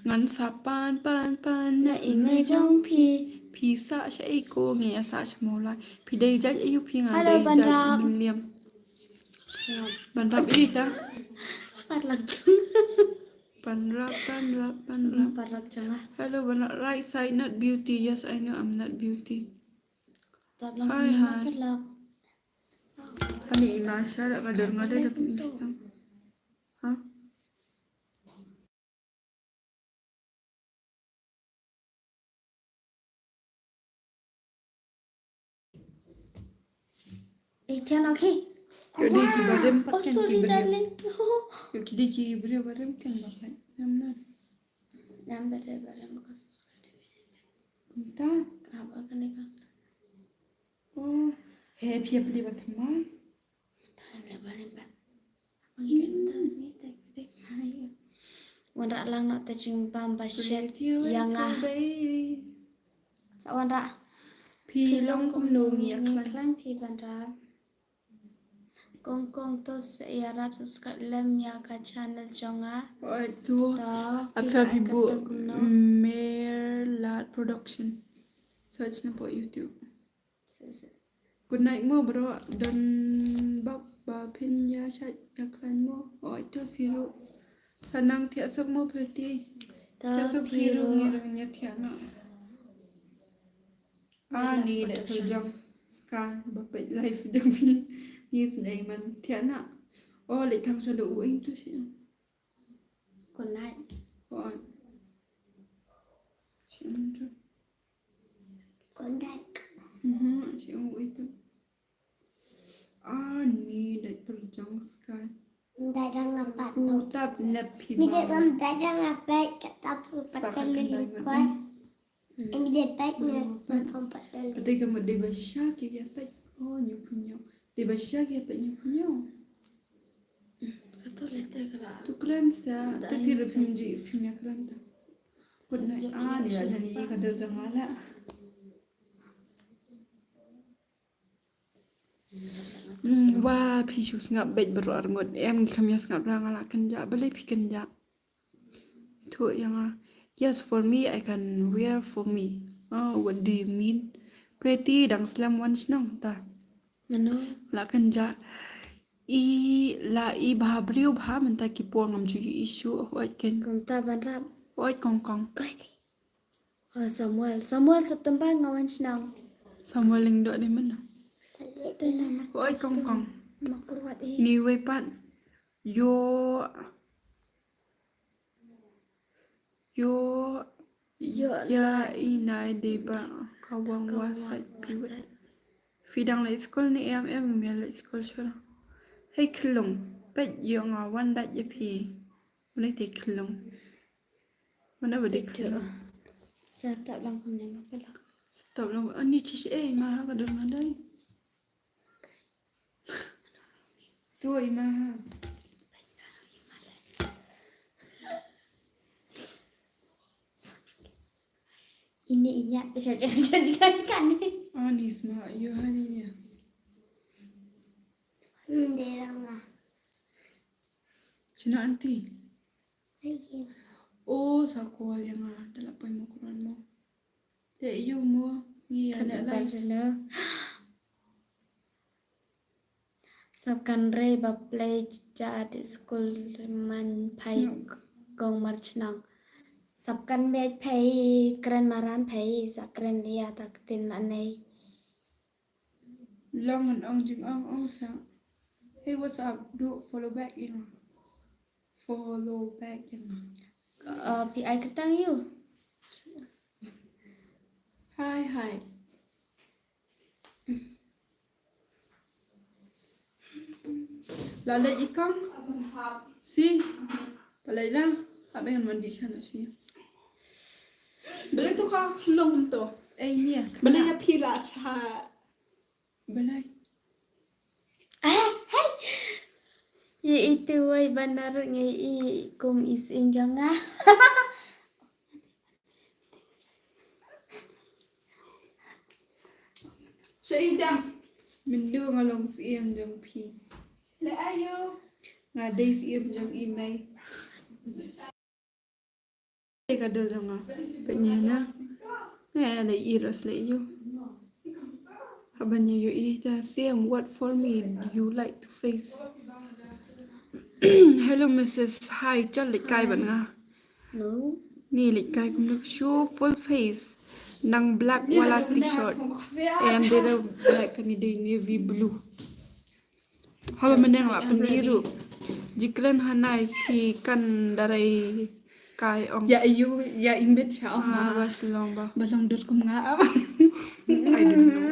Ngan sa pan pan pan na i me jong phi. Phi sa sha i ko ngi sa sha mo lai. Phi dei jait ayu phi nga dei jait William. Ban rap i ta. Parlak jong. Ban rap, ban rap, ban rap. Parlak jong ah. Hello, ban rap. Right side, not beauty. Yes, I know I'm not beauty. Hi, hi. Ani ina sha da ka der ngade da pun istam. Ha? Ikan okay. Yo di ki barem pat kan ki barem. Yo ki di ki barem barem kan ba kan. Nam na. Nam barem barem ka subscribe. Kumta. Apa kan ikan. Oh, happy happy ba thamai. Tang le barem ba. Wanrah lang noh te jingbam ba shet ïa nga. Sa wanrah. Phi long kumno ngi ïa khlaiñ phi ban rah. Kong kong to sa ïarap subscribe lem ïa ka channel jong nga. Oi to. Ap sa phi buh Merlad Production. Search na pdeng YouTube. Good night mo bro, don bok ba phin ïa shait ïa khlaiñ mo. Oi to phi ruh. Sa nang thiah suk mo Pretty. Thiah suk phi ruh ngi ruh ngi thiah noh. Ani da pyrjong Sky ba peit live jong phi. Ngi sdei man thiah noh. O le thang sha do u ing tu shi. Good night. Oi. Shi ing tu. Kondak. Mhm, shi ong wei tu. Ani da pyrjong Sky. Dadang apat. Utap nep phi. Mi ba. Dadang apat kata pu patel ni kuat. Ini dia pat ni patel. Kata kamu dei ba sha ki ya pat. Oh, nyu punyo. Dei ba sha ki ya pat nyu punyo. Kato lete kala. Tu kren sa, te phi ruh phim ji, phim ïa kren ta. Good night. Ah, ni la jan yi ka dur jong nga la. Hmm, wa phi shu sngap beit baroh arngut. Em ngi kham ïa sngap ra nga la kynjah, balei phi kynjah? Thuh ïa nga. Yes, for me, I can wear for me. Oh, what do you mean? Pretty dang slem wan shnong ta. Mano? La kynjah. I la i bha briew bha mynta ki por ngam ju issue hooid ken. Kumta ban rap. Hooid kong kong. Oh, Samuel. Samuel September nga wan shnong. Samuel Lyngdoh dei mynno? Oi kong kong. Ni wei pat. Yo. Yo. Yo ya la i nai de ba ka wang wa sait piwet. Phi dang leit skul ne em em, me leit skul shuwa. Hei khlung, peit ïoh nga wan dait ïa phi. Wan dait te khlung. Wan dait ba dei khlung. Sa tap lang kumne ma pala. Stop lang. Ani chish eh ma ha ka don ma dai. Tu i ma ha. Ini inya pisa jangan kan ni. Ani sma ïoh hari ïa. Nderang ah. China anti. Ayo. Oh, sa call ïa nga. Te la poi mo kuran mo. Te ïoh mo. Ngi ïa le lai. Sap kan re ba play cha de skul man phai kong mar chnong. Sap kan mej phai kren maran phai sa kren lia tak tin anei. Long an ong jing ong ong sa. Hey, what's up? Do follow back ïa nga. Follow back ïa nga. Uh, P I kertang you. Hi, hi. La leit i kong. Si. Balei la. Hap ïa mandi shano si. Balei to ka long to. Eh, ni. Balei ïa phi la sha. Balei. Ah, hai. Ye itu wai banar ngai i kum is in jong nga. Shaidang. Myndu nga long siem jong phi. Le ayo. Nga dei siem jong i mai. Ka dol jong nga. Pynïa na. Nga la i ros le yu. Haba ñiew ïa i ta same, what for me you like to face. Hello Missus Hi, chal leit kai bad nga. No. Ni leit kai kumno shu full face. Nang black wala t-shirt. Em de black kani de navy blue. Haba mynne nga la pyni ruh. Jiklen hanai phi kan darai kai ong. Ya ayu ya ingbet sha ong. Ah, ba shlong ba. Ba long dur kum nga. I don't know.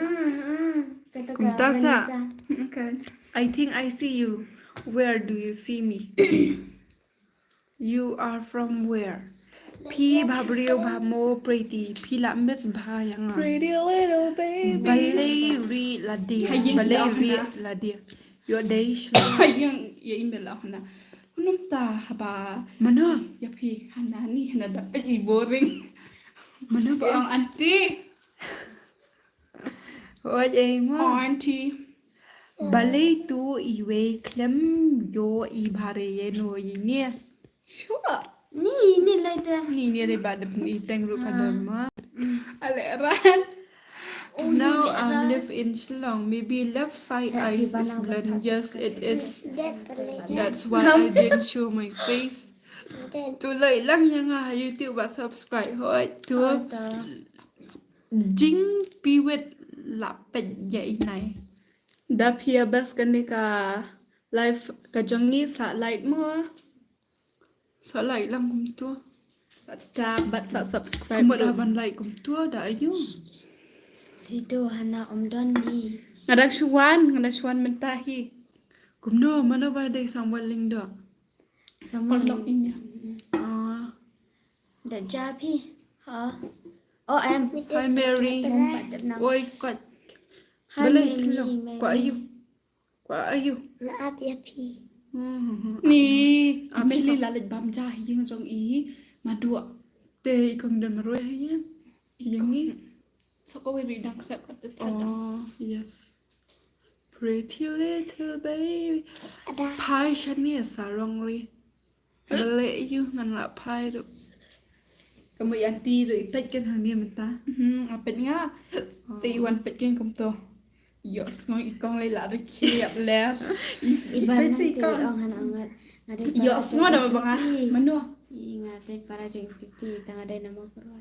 Kumta sa. Okay. I think I see you. Where do you see me? You are from where? Phi bha briew bha mo pretty. Phi la miss bha ïa nga. Pretty little baby. Balei ri lade. Balei ri lade. Yo dei shlong. Yang ya imbel lah na. Unum ta haba. Mana? Ya phi hana ni hana da phi boring. Mana ba ang auntie. Oi ei ma. Oh, auntie. Balei tu iwei khlem yo i bhare ye no i ne. Sure. Ni ni lai tu. Ni ni re ba de ni teng ru ka dor ma. Ale ran. Now I'm live in Shillong. Maybe left side eye is blurred. Yes, it is. That's why I didn't show my face. Tu lai lang ïa nga ha YouTube ba subscribe hoi tu. Jing piwit la pet ya inai. Da phi ïa bas kane ka live ka jong ngi sa like mo. Sa like lang kumto. Sa tap bad sa subscribe. Kumba da ban like kumto da ayu. Sido hana om don ni. Nga dang shuan, nga dang shuan mynta hi. Kumno mano ba dei samwal ling do. Samwal ling. Ah. Da ja phi. Ha. O em. Hi Mary. Oi kot. Hi Mary. Kwa ayu. Kwa ayu. Na ap ya phi. Ni Meli la leit bam ja hi ïing jong i ma dua. Te i kong don marwei hi ïing. Ïing i. Sa ko wei ri dang khlek kot te. Oh yes. Pretty little baby. Phai shane sa rong ri. Balei yu ngan la phai ruh. Ka mut aunty ruh i peit kan hangne mynta. Hmm, a peit nga. Te i wan peit kan kumto. Yo sngew i kong lei la rikhi ap ler. I ban peit i kong. Yo sngew da ba nga. Mano? I nga te para jong i piti tang ada nama kurwa.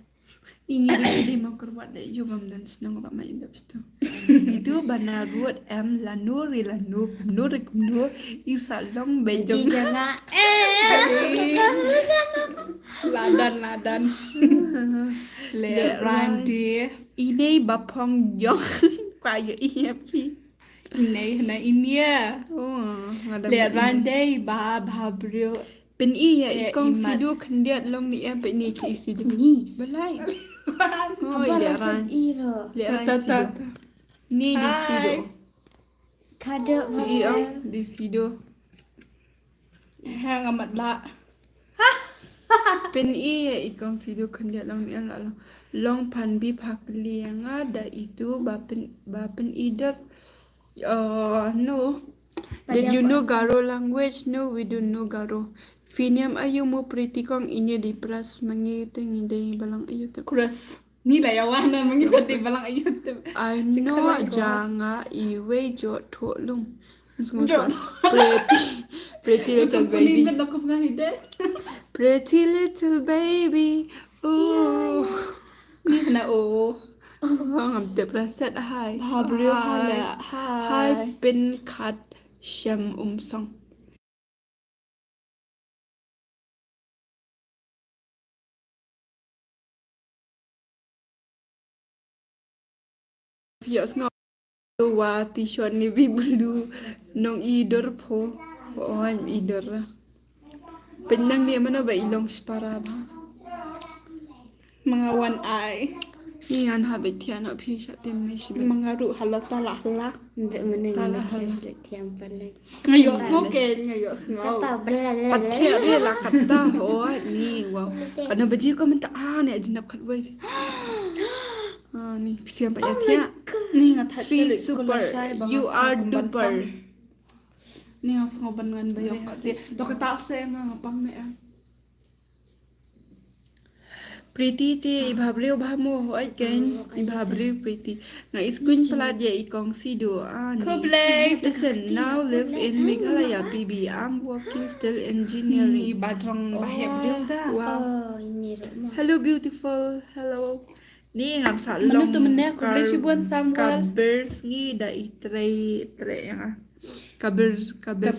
Ini ri di ma kyrwat de yu bam dan shnong ba ma indap sto. Itu bana ruot em lano ri lano kumno ri kumno isa long bejong. Ija nga. Eh. Ladan ladan. Le randi. Ini bapong jong. Kwa yo iya pi. Inei hna inia. Oh, le randei ba ba brio. Pyn i ya i kong sidu khyndiat long ni ya pyn i ki sidu. Ni. Balai. Oh, le ran. Le ran sidu. Ni di sidu. Kada i ong di sidu. Ha nga mat la. Pyn i ya i kong sidu khyndiat long ni la long. Long phan bi phak liang da itu ba pyn ba pyn i der. Uh, no. Did you know Garo language? No, we don't know Garo. Phi niam ayu mo Pretty kong ini di pras mangi tengi dei balang ayu te. Kras. Ni la yawa na mangi sa dei balang ayu te. I know janga iwei jo tho lum. Pretty, pretty little baby. Pretty little baby. Oh. Ni hna o. Ngam te praset hai. Bhabril hala hai. Pyn khat shem um song. Phi ïohsngew wa t-shirt navy blue nong i dor pho. Wan i dor. Pynang ni mano ba i long spara ba. Manga wan ai. Ni ngan ha bet thian phi sha tin me shi. Manga ru halota la hala. Nde mene ta la hala. Thiam pale. Nga ïohsngew ke, nga ïohsngew. Kata bla bla. Pat thiah de la kata ho ni wow. Ana baji ko mynta ah ne jinap khat wei. Ah ni pisiam pat ya thiah. Ni nga that. Three super. You are duper. Ni nga sngew ban ngan ba yok khat de. To kata se ma nga pang ne. Pretty te i bhabriew bha mo hoi ken i bhabriew Pretty. Nga i skun palat ya i kong sidu ani. Listen, now live in Meghalaya P B. I'm working still engineering. I badrong ba he briew da. Wow. Hello beautiful. Hello. Ni ngam sa long. Manu tu mene khublei shibun Samuel. Kabir sngi da i trei trei ya. Kabir kabir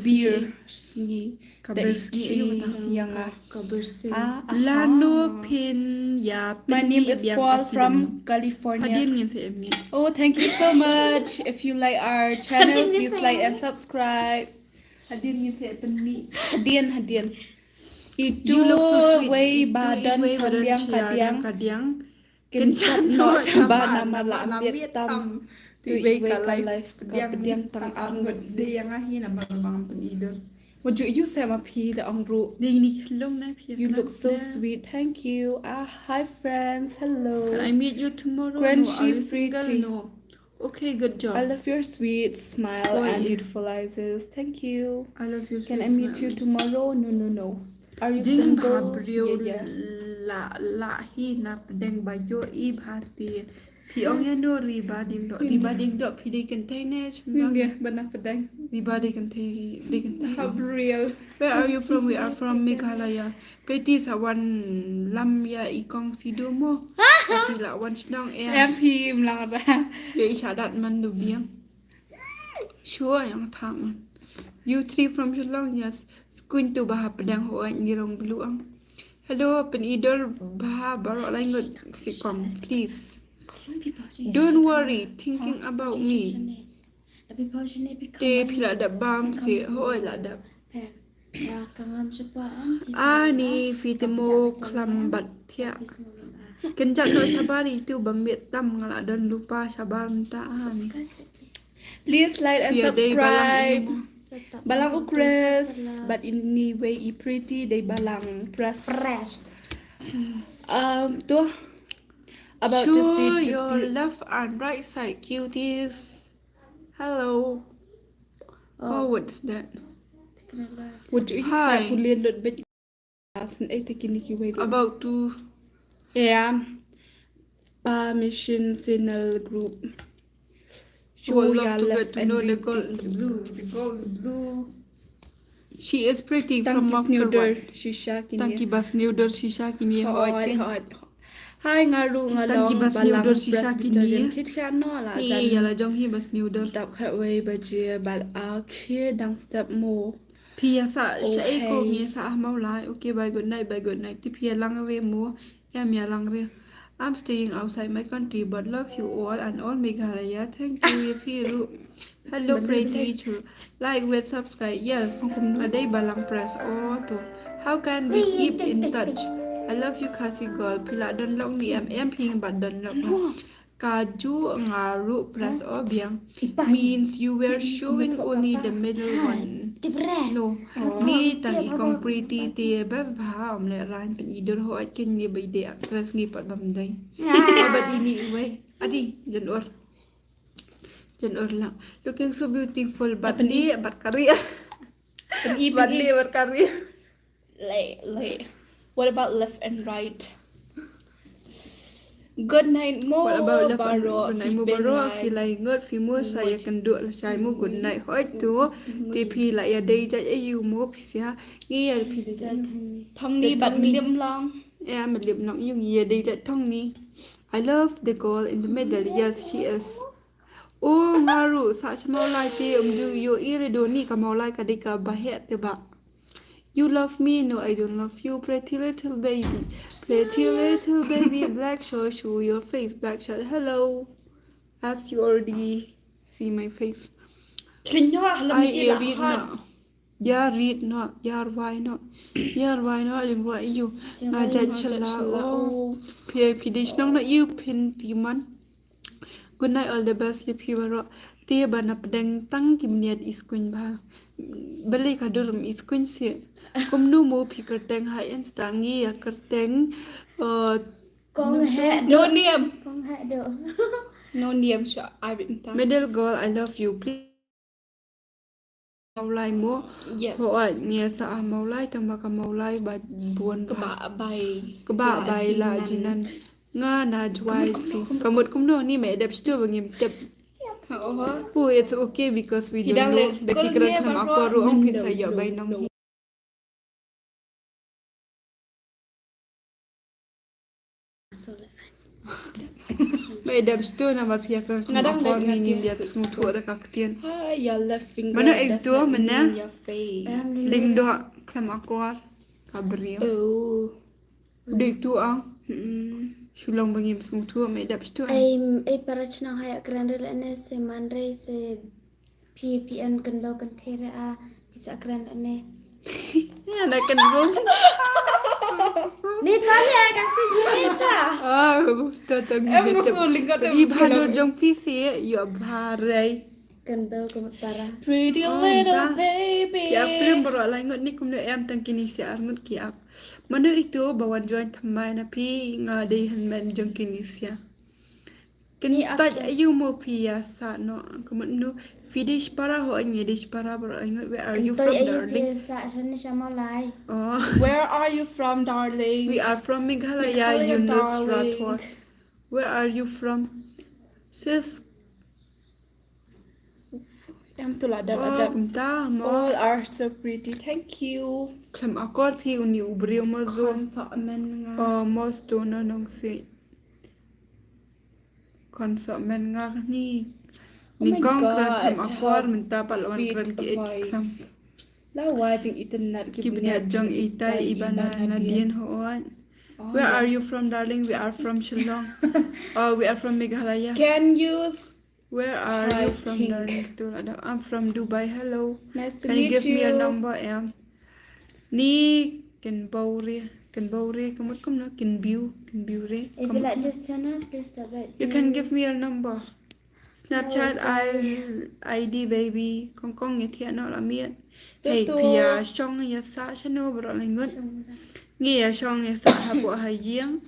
sngi. Kabir sngi yang ah. Lano pyn ya. My name is Paul from California. Hadien ngin sa emni. Oh, thank you so much. If you like our channel, please like and subscribe. Hadien ngin sa emni. Hadien hadien. Itu wei ba don shaliang kadiang. Kynjat noh shabar namar la miet tam. Tu i wei ka live ka pdiang tang ar ngut. De yang ahi namar bang pyn i dor. Wajud yu sa ma phi da ong ru. De ini khlong na phi. You look so sweet. Thank you. Ah, hi friends. Hello. Can I meet you tomorrow? Crunchy pretty. No. Okay, good job. I love your sweet smile and beautiful eyes. Thank you. I love your sweet smile. Can I meet you tomorrow? No, no, no. Are you single? Jing bha briew la la hi na pdeng ba yo i bha ti. Phi ong ya no ri ba ding do ri ba ding do phi dei kynthei ne chim ba. Ni ba na pdeng. Ri ba dei kynthei dei kynthei. Bha briew. Where are you from? We are from Meghalaya. Peti sa wan lam ya i kong sidu mo. Phi la wan shnong e. Em phi mlang ra. Yo i shadat man du biang. Sure yang tha man. You three from Shillong, yes. Skun tu bha pdeng ho ni rong blu ang. Hello, pyn i dor bha baroh lai ngut si kong, please. Don't worry, thinking about me. Te phi la dap bam si hoi la dap. Ani phi te mo khlam bat thiah. Kynjat noh shabar itu ba miet tam nga la don lupa shabar mynta ani. Please like and subscribe. Balang u Chris, but anyway i pretty dei balang press. Um, tu about to see your left and right side cuties. Hello. Oh, what's that? What do you say? Hi. About to. Yeah. Permission signal group. Show your love and beauty. The girl in blue. The girl in blue. She is pretty from Mawkyrwat. Thank you, Shisha Kini. Thank you, Bas New Door Shisha Kini. Hot, hot, hot. Hi, nga ruh nga long balang Presbyterian. Khit khia no la jan. Ïa la jong hi ba sniew dur. Dap khat wei baje bad a khie dang step mo. Phi ïa sa sha eko ngi sa ah Mawlai. Okay, bye, good night, bye, good night. Ti phi ïa lang re mo. Em ïa lang re. I'm staying outside my country but love you all and all Meghalaya. Thank you ïa phi ruh. Hello, pretty to like, wait, subscribe. Yes. Adei balang press. Oh, to. How can we keep in touch? I love you, Khasi girl. Phi la don lok ni em em phi ba don lok. Kaju nga ruh plus o biang. Means you were showing only the middle one. No. Ni tang i kong pretty te bas bha om le ran pen i dur ho at kin ni bai de actress ngi pat bam dai. Ba di ni wei. Adi jan or. Jan or lang. Looking so beautiful but ni bat kari. Bat ni bat kari. Like, like, what about left and right? Good night mo. What about left and right? Good night mo baroh. Phi lai ngot phi mo sa ïa kynduh la shai mo good night. Hoi tu. Ti phi la ïa dei jait ayu mo phi sia. Ngi ïa phi dei jait thong ni bat mlim long. Ïa mlim long ïa dei jait thong ni. I love the girl in the middle. Yes, she is. Oh, nga ruh sa sha Mawlai te um ju ïoh i re do ni ka Mawlai ka dei ka ba heh te ba. You love me? No, I don't love you. Pretty little baby. Pretty little baby, black shush, show your face, black shush. Hello. As you already see my face. Kin yo hello mi la. Ïa rit noh, ïa rwai noh, ïa rwai noh, ling rwai ïa u. Nga jait shala o. Phi phi dei shnong noh ïa u phin ti man. Good night, all the best ïa phi baroh. Te ba na pdeng tang ki bniat i skuin bha. Balei ka dur i skuin si. Kumno mo phi kyrteng ha Insta ngi ïa kyrteng. Kong he do. No name. Kong he do. No name sha ai bit mta. Middle girl, I love you. Please. Mawlai mo. Yes. Ho ai ngi sa ah Mawlai tang ba ka Mawlai ba buan ba. Kaba bai. Kaba bai la jinan. Nga na jwai phi. Kamut kumno ni me dep stu ba ngim tep. Oh, it's okay because we don't know. Da ki kra tham akwa ruh ong phin sa ïa bai nong. Ba i dep stu namar phi ïa kren kum akor ngi ngim ïa sngewthuh da ka ktien. Mano ek tu mana? Ling doh khlem akor ka briew. Dei tu ang. Shu long ba ngim sngewthuh, ma i dep stu. Ai, ai para chnong ha ïa kren re lane se man re se Phi, phi en kyndaw kynthei re a, phi sa kren ne. Ïa na kyndaw. Ni ka ïa ka phi ni ta. Ah, to to ngi. Em, te. Ri bha dur jong phi si ïa bha rei. Kyndaw ka mut para. Pretty little baby. Ïa film baroh lai ngut ni kumno em tang kine sia ar ngut ki ap. Mano itu ba wan join thymmai na phi nga dei hynmen jong kine sia. Kyntait aïu mo phi ïa sah noh, ka mut no. Phi dei shipara ho, ngi dei shipara baroh ngut. Where are you from, darling? Kyntait aïu phi ïa sah shane sha Mawlai? Oh. Where are you from, darling? We are from Meghalaya, Meghalaya, Yunus darling. Rathod. Where are you from? Sis. Em tu la dap, oh, dap. Kumta mo. All are so pretty. Thank you. Khlem akor phi uni u briew mo zo. Khon soh men nga. Oh, mo sto no nong si. Khon soh men nga ni. Oh my God. Ni kong kren khlem akor mynta pat la wan kren ki exam. Sweet advice. La wa jing itynnad ki bniat jong itai i Bana Nadine ho wan. Oh, yeah. Where are you from, darling? We are from Shillong. Oh, we are from Meghalaya. Can you s- Where are you from, darling? Hi, Pink. Tu la da. I'm from Dubai. Hello. Nice to meet you. Can you give me your number, em? Ni kin bau re, kin bau re, ka mut kumno, kin biu, kin biu re. If you like this channel, please subscribe. You can give me your number. Snapchat, I D, baby. Kong kong ngi thiah noh la miet. Hey, phi ïa shong ïa sah shano baroh lai ngut. Ngi ïa shong ïa sah hapoh ha ïing.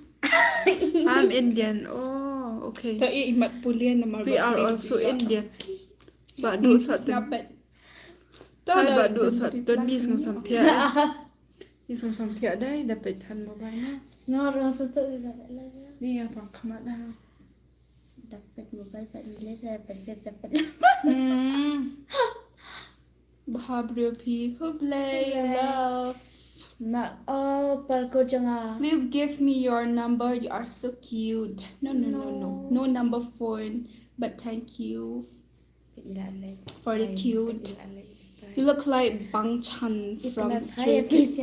I'm Indian. Oh, okay. To i mat pulian namar. We are also Indian. Ba du sah tu. Hai ba du sah tu ni sngewsam thiah. Ni sngewsam thiah dei da peit than mobile na. Nga rasa tu da peit lagi. Ni apa khmat dah. Da peit mobile pat ni le da peit da peit. Hmm. Bha briew phi khublei love. Ma, oh, parkour jong nga. Please give me your number. You are so cute. No, no, no, no. No number phone. But thank you for the cute. You look like Bang Chan from Stray Kids.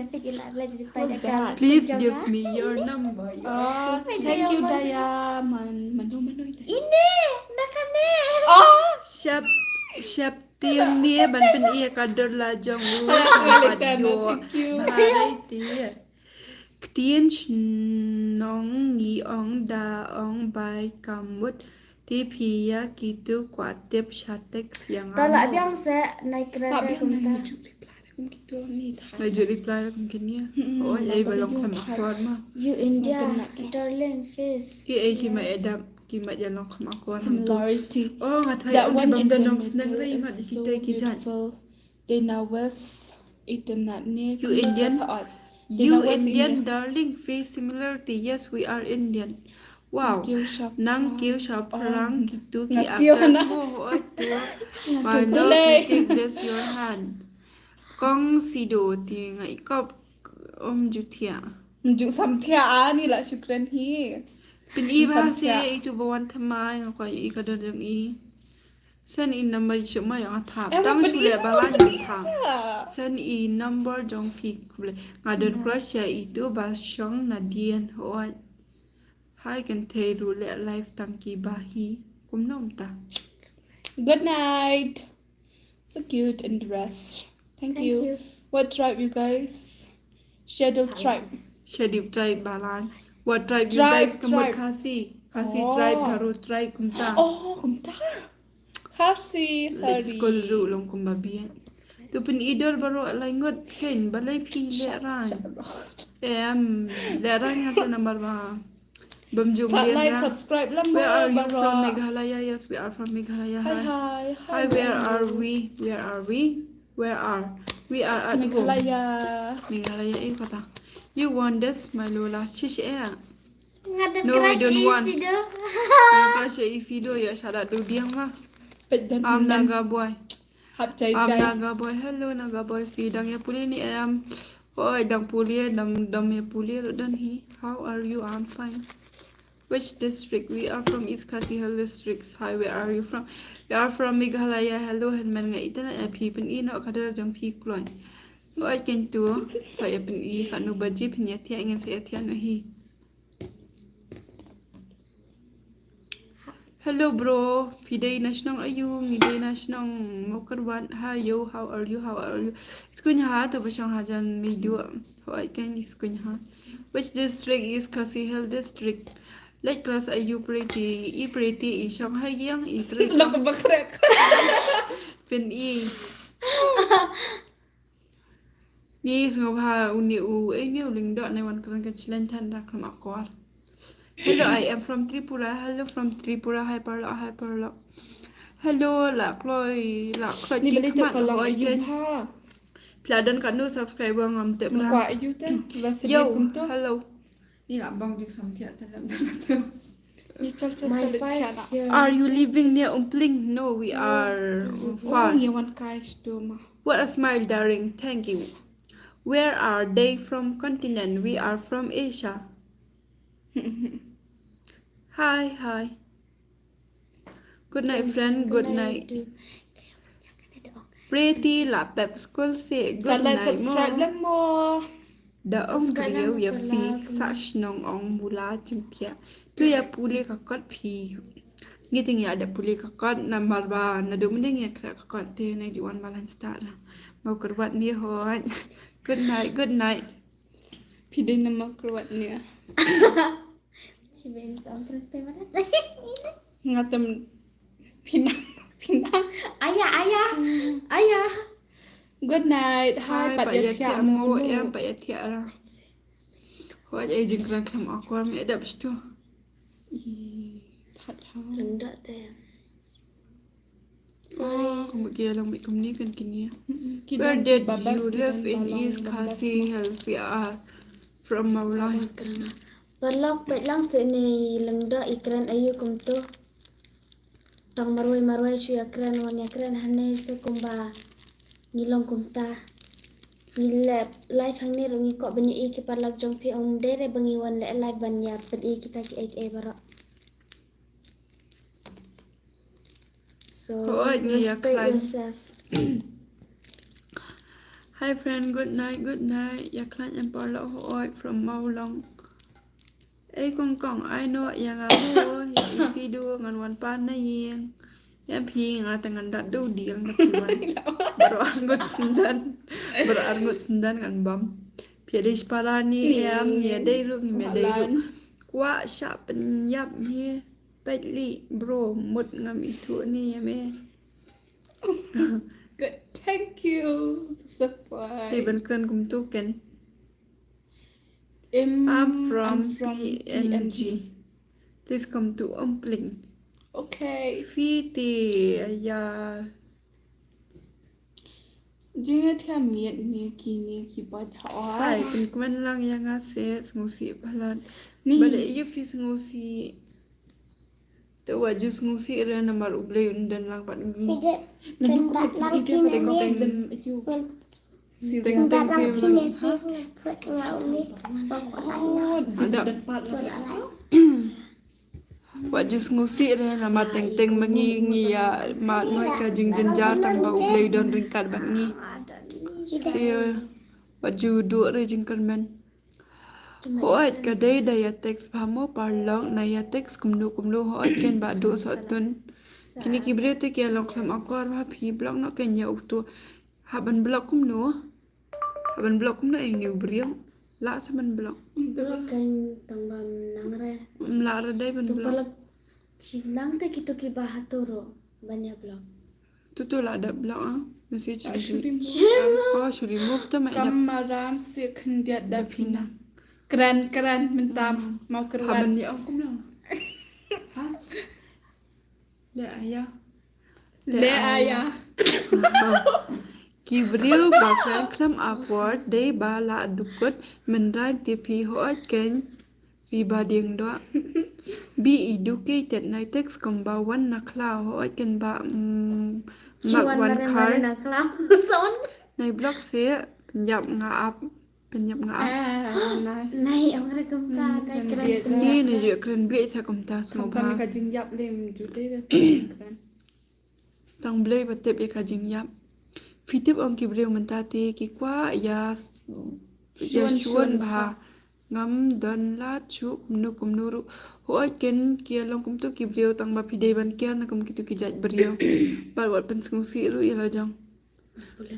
What's that? Please give me your number. You are so cute. Thank you, Diamond. Mano, mano ita? Ine, nakane. Oh, shap, shap. Tiang ni ban pyn-i ka dur la jong u. Thank you. Bahari ti. Ktien shnong ngi ong da ong bai kamut. Ti phi ïa kitu kwah tip sha text ïa nga. Ta la biang se nai kren da kumta. Nai ju reply da kum kine. Oh, ei ba long khlem akor ma. You India, darling face. Ki ei ki ma edap ki ma ïa long khlem akor. Similarity. Oh, nga try ong ba don nong sneng rei ma di kita ki jat. Dana West, Eternat ni. You Indian? You Indian, darling, face similarity. Yes, we are Indian. Wow. Nang kiew shaphrang kitu ki actress mo ho tu. My love, you take this your hand. Kong Sido ti nga ikop um jutia. Ju samthia ani la shukran hi. Pyn-i ba se itu ba wan thamai nga kwah i ka dur jong i. Send i number jong ma ïa nga thap. Tang shu leh ba la ïa nga thap. Send i number jong phi khublei. Nga don crush ïa itu ba shong Nadien hoi. Hai kan thei ruh leh live tang ki ba hi. Kumno mynta. Good night. So cute and dressed. Thank you. What tribe you guys? Scheduled tribe. Scheduled tribe balang. What tribe you guys? Kamut Khasi. Khasi tribe, Garo tribe kumta. Oh, kumta. Khasi, sorry. Let's go ruh long kumba biang. Tu pyn-i dur baroh lai ngut kein balei phi leh rang. Em, leh rang nga tu number ba. Bam jum. Sa like, subscribe lem. Where are you from? Meghalaya. Yes, we are from Meghalaya. Hi, hi. Hi, where are we? Where are we? Where are we? Are at home. Meghalaya. Meghalaya eh kata. You want this, my Lola? Chish eh. No, we don't want. Nga crush ïa i Sido ïa shadat du diang ma. Am Naga boy. Am Naga boy. Hello Naga boy. Phi dang ïa pule ne em? Oi dang pule, dang dang ïa pule ruh don hi. How are you? I'm fine. Which district? We are from East Khasi Hills district. Hi, where are you from? We are from Meghalaya. Hello hynmen, nga ïeit na phi, pyn-i noh ka dur jong phi kloi. Oi kyntu. Sa ïa pyn-i katno baje phin ïa thiah, ngan sa ïa thiah noh hi. Hello bro, phi dei na shnong aiu? Ngi dei na shnong Mawkyrwat. Hi yo, how are you? How are you? Sngewbha to ba shong hajan meidu. Hoi kan sngewbha. Which district is Khasi Hill district? Late class aiu Pretty? I Pretty i shong ha ïing i Pretty. Lok ba khrek. Pyn-i. Ni sngewbha une u, eh, ne u Lyngdoh ne wan kren ka challenge than da khlem akor. Hello, I am from Tripura. Hello from Tripura. Hi paralok, hi paralok. Hello, la kloi, la kloi. Ni ki beli tu khmat kalau lok ayu iten. Phi la don katno subscriber ngam tip ra. Yo, hello. Ni la bang jing samthiah ta lam ta lam. Ni chal chal chal thiah na. Are you living near Umpling? No, we are far. Ni wan kai stu ma. What a smile, darling. Thank you. Where are they from continent? We are from Asia. Hi, hi. Good night, friend. Good night. Pretty la pep school se. Good night, subscribe mo. Da ong briew ïa phi sa shnong ong bula jingtiah. Tu ïa pule ka kot phi. Ngi ting ïa da pule ka kot namar ba naduh mynne ngi khreh ka kot te nang ju wan balang stad la. Mawkyrwat ni hoi. Good night, good night. Phi dei na Mawkyrwat ni. Shi ben sa ong pynpynmana. Nga tam Pinang, Pinang. Aya, aya, aya. Good night. Hi, pat ïa thiah mo, em pat ïa thiah ra. Hoi ai jingkren khlem akor me dap stu. Ih, that ha. Rendah te. Sorry. Kumba ki ïa long bad kumne kan kine. Where did you live in East Khasi Hills? We are from Mawlai. Paralok peit lang seh ne i Lyngdoh i kren aiu kumto. Tang marwei marwei shu ïa kren wan ïa kren hangne seh kumba ngi long kumta. Ngi leh live hangne ruh ngi kwah ban ïohi ki paralok jong phi, ym dei re ba ngi wan leh live ban ïa pyni kita kiei kiei baroh. So, hooid, ngi ïa respect khlaiñ yourself. Hi friend, good night, good night. Ïa khlaiñ em paralok hooid from Mawlong. Ei kong kong, ai noh ïa nga mo, ïa i Sidu, ngan wan pan na ïing. Ïa phi nga te ngan da duh dieng na phi wan. Baroh arngut sendon. Baroh arngut sendon ngan bam. Phi dei shipara ne em, ïa dei ruh, ngim ïa dei ruh. Kwah shah pynïap hi. Peit lei bro, mut ngam ithuh ne ïa me. Good, thank you. Support. Phi ban kren kumtu ken. Im, I'm from I'm from P N G. P N G. Please come to Umpling. Okay. Phi te ïa. Jingïathiam miet ne kine ki bad ha. Sai, pynkmen lang ïa nga se, sngewsih palat. Ni. Balei ïa phi sngewsih? Te wat ju sngewsih re namar U Blei un don lang bad ngi. Phi dei, pynbat lang kine ne. Pynbat lang kine ne, pynbat nga uni. Ada. Wat ju sngewsih re namar teng teng ma ngi ngi ïa mad noh ïa ka jingjynjar tang ba U Blei u don ryngkat bad ngi. Te wat ju duh re jingkyrmen. Hooid ka dei da ïa text bha mo paralok, na ïa text kumno kumno hooid ken ba duh soh tun. Kine ki briew te ki ïa long khlem akor bha, phi block noh ken ïa uto. Hap ban block kumno? Hap ban block kumno ïa une u briew? Lah sa ban block. Block ken tang ba ym nang re. Ym lah re dei ban block. Paralok ki nang te kito kiba hato ruh ban ïa block. Tu tu lah dep block ah. Message. Ah, shu remove. Oh, shu remove tu mai dep. Kam maram si khyndiat da phi nang. Kren kren mynta. Mau kyrwat. Haban ïa ong kumno? Ha? Le aya. Le aya. Ki briew ba kren khlem akor dei ba la dukut mynta te phi hooid ken. Phi ba dieng doh. Be educated, nai text kumba wan na khlaw, hooid ken ba, mm, mak wan kar. Nai block se, pynïap nga ap, pynïap nga ap. Nai ong re kumta, nai kren. Ni nai ju kren beit sa kumta, sngewbha. Ka jingyap lem ju dei da kren. Tang Blei ba tip ïa ka jingïap. Phi tip ong ki briew mynta te ki kwah ïa, ïa shuon bha. Ngam don lad shuh kumno kumno ruh. Hooid ken ki ïa long kumto ki briew tang ba phi dei ban kiar na kum kito ki jait briew. Bad wat pynsngewsih ruh ïa la jong.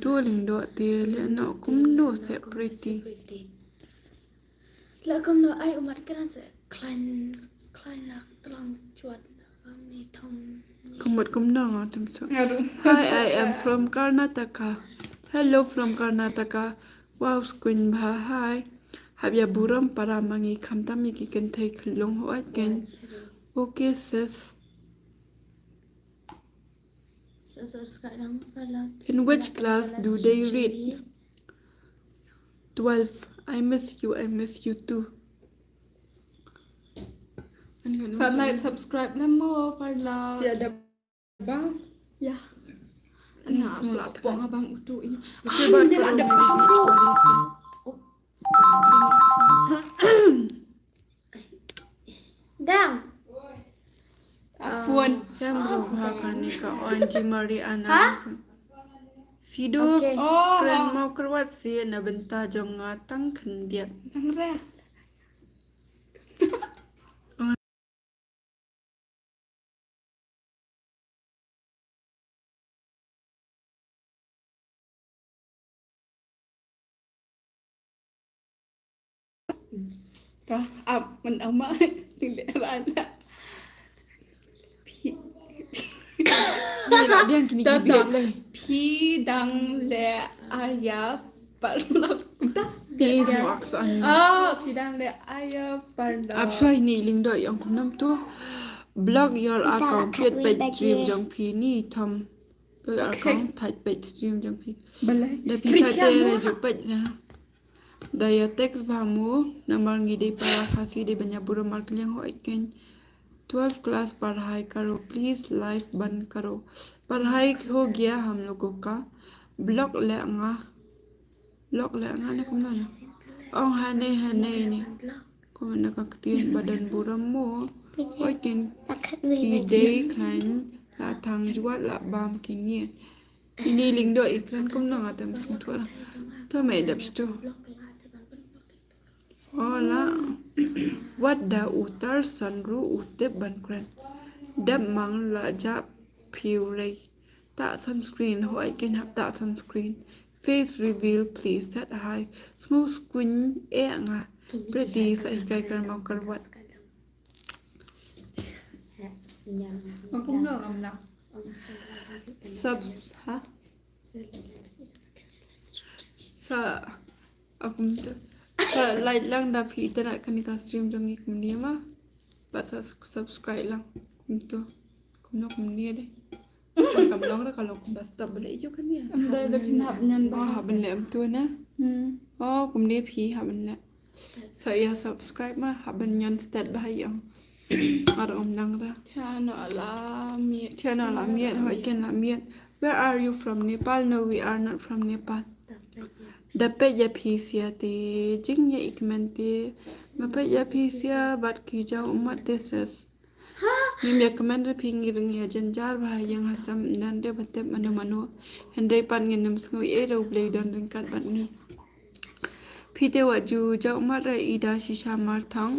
Tu lyngdoh te leh noh kumno se Pretty. La kumno ai u mat kren se khlaiñ khlaiñ la tlang chwat la kam ni thom. Kumut kumno nga thom so. Hi, I am from Karnataka. Hello from Karnataka. Wow, skuin bha hi. Hap ïa burom para ma ngi khamtam ïa ki kynthei khyllung hooid ken. Okay sis. In which class do they read? Twelve. I miss you, I miss you too. Sa like, subscribe lem mo, paralok. Sia da ba. Ya. Ani ha so pong abang utu ini. Sia ba da ba. Dang. A phone. Kan bro ha kane ka Auntie Marie Anna. Ha? Sidu. Okay. Kren mau kyrwat si na bynta jong nga tang khyndiat. Nang re. Ka ap men ama ni le rana. Phi. Ni la biang kini ki biang lai. Phi dang le aya parlok. Phi is no aksan. Ah, phi dang le aya parlok. Ap shoi ni lyngdoh ïong kumnam tu. Block your account. Phi page stream jong phi ni tham. Block account, thait page stream jong phi. Balai. Da phi thait te ra ju page na. Da ïa text bha mo, namar ngi dei para Khasi dei ban ïa burom markylliang hooid ken. Twelve class padhai karo, please live ban karo. Padhai ho gaya hum logo ka. Block le nga. Lok la nga ne kumno ne. Ong hane hane ne. Kumno ka ktien ba don burom mo. Oi kin ki dei khlaiñ la thang jwat la bam ki ngi. Ini lyngdoh i kren kumno nga tam sngewthuh. To me dep stu. Hola. Wat da utar san ru u tip ban kren. Dep mang la ja piu rei. Ta sunscreen, ho ai ken hap ta sunscreen. Face reveal, please set hi. Sngu skuin e nga. Pretty sa hikai kar mau kar wat. Ngam kumno ngam na. Sub, ha? Sa, akum tu. Sa like lang da phi internet kani ka stream jong ngi kumni ma. Bat sa subscribe lang. Kum tu. Kumno kumni deh. Kam long ra ka long kum bas ta bele yo kani. Am da da phi hap nyan ba. Hap ben le am tu na. Hmm. Oh, kumni phi hap ben le. Sa ïa subscribe ma, hap ban ñion stet ba ha ïong. Ar um nang ra. Thiano la miet. Thiano la miet, hoi ken la miet. Where are you from, Nepal? No, we are not from Nepal. Da peit ïa phi sia te, jing ïa i kmen te. Nga peit ïa phi sia, bad ki jaw umat te ses. Ngim ïa kmen re phi ngi ring ïa jynjar ba ha ïong ha sem nan re ba tep mano mano. Hynrei pat ngin ym sngew ei re U Blei don ryngkat bad ngi. Phi te wat ju jaw mat re Ida Shisha Marthang.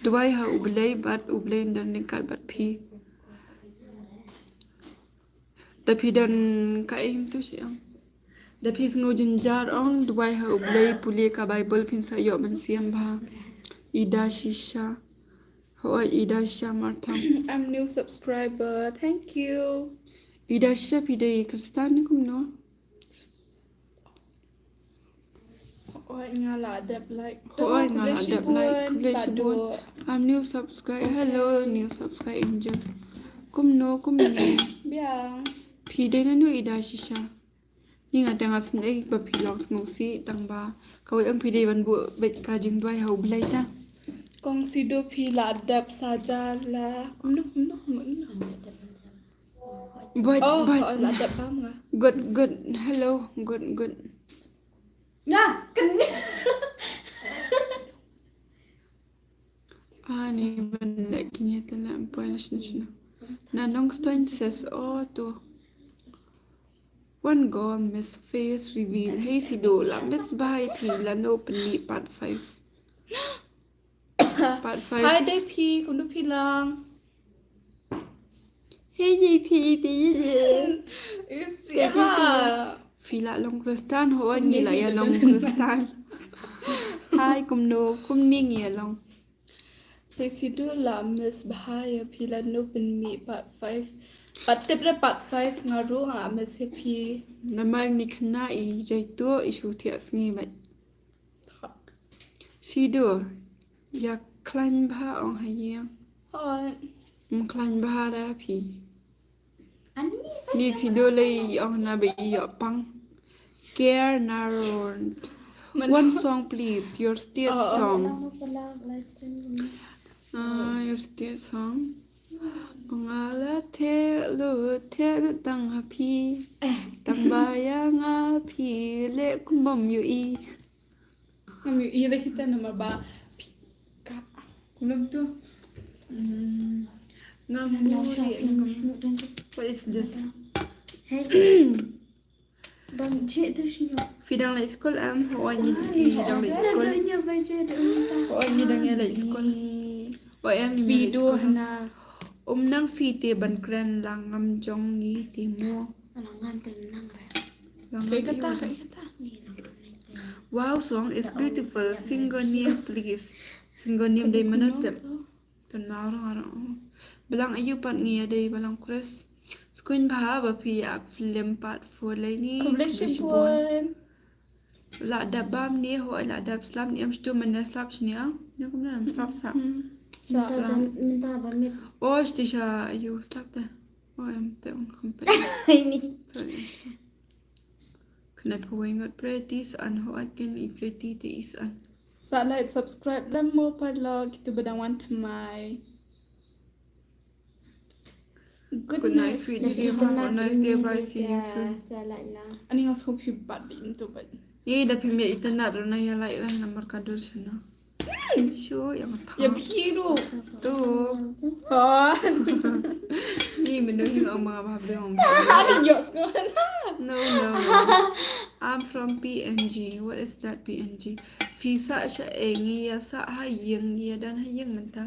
Duwai ha U Blei bad U Blei don ryngkat bad phi. Da phi don ka ing tu shi ong. Da phi sngew jynjar ong duwai ha U Blei pule ka Bible phin sa ïoh mynsiem bha. Ida Shisha. Hoi Ida Shisha Marthang. I'm new subscriber. Thank you. Ida Shisha phi dei Khristan ne kumno? Hoi nga la dep like. Hoi nga la dep like. Khublei shibun. I'm new subscribe. Hello, new subscribe angel. Kumno kumne. Biang. Phi dei nanu Ida Shisha. Ni nga tang at sngewsih ba phi long sngewsih tang ba kawei ong phi dei ban buh beit ka jingduwai ha U Blei ta. Kong Sido phi la dep saja la. Kumno kumno kumno. But, oh, but, oh, la dep bam nga. Good, good. Hello, good, good. Nga kene. Ani ban leh kine te leh em poi na shina shina. Na Nongstoiñ ses o to. One goal miss face reveal. Hey Sido la miss bha ïa phi lano pynmih part five. Part five. Hi dei phi kumno phi lang. Hey dei phi phi. Isi ha. Phi la long Khristan ho ngi la ïa long Khristan. Hi kumno kumne ngi ïa long. Hey Sido la miss bha ïa phi lano pynmih part five. Pat tip re part five nga ruh nga miss ïa phi. Namar ngi khynnah i jai to i shu thiah sngi bad. Sido ïa khlaiñ bha ong ha ïing. Hoi. Ym khlaiñ bha ra phi. Ni Sido lei ong na ba i ïoh pang. Care Narond. One song please, your state song. Ah, your state song. Nga la theh lut theh lut tang ha phi. Tang ba ïa nga phi leh kum bym ïohi. Ngam ïohi re kita namar ba phi ka. Kumno tu. Hmm. Ngam ïohi. What is this? Hey. Dang je tu sino. Phi dang leit skul em? Hoi ngi dang leit skul. Hoi ngi dang leit skul. Hoi em ngi dang leit skul. Um nang phi te ban kren lang ngam jong ngi te mo. Lang ngam te nang re. Lang ngam kata kata. Wow, song is beautiful. Single name please. Single name dei mana tip. Kan mau rong rong. Balang ayu pat ngi ïa dei balang Chris. Skuin bha ba phi ak film part four lei ni. Khublei shibun. La dap bam ni ho la dap slap ni am stu men slap sini ah. Ni kum na slap sa. Minta jan minta ba mit. Oh sti sha ayu slap ta. Oh em te un kumpe. Ini. Sorry. Kena pawai ngot pretty san ho akin i pretty te isan. Sa like subscribe lem mo parlok kitu badang wan thymmai. Good night, sweet dream. Have a nice day. Bye, see you soon. Ani nga sop hi bad bim tu bad. Ïa da phim ïa itynnad ruh na ïa like rang namar ka dur shano. Shu ïa ma tha. Ïa phi ruh. Tu. Oh. Ni mynno hi ong ma ba bri ong. Ani yok sko. No, no, no. I'm from P N G. What is that P N G? Phi sah sha ei, ngi ïa sah ha ïing, ngi ïa don ha ïing mynta.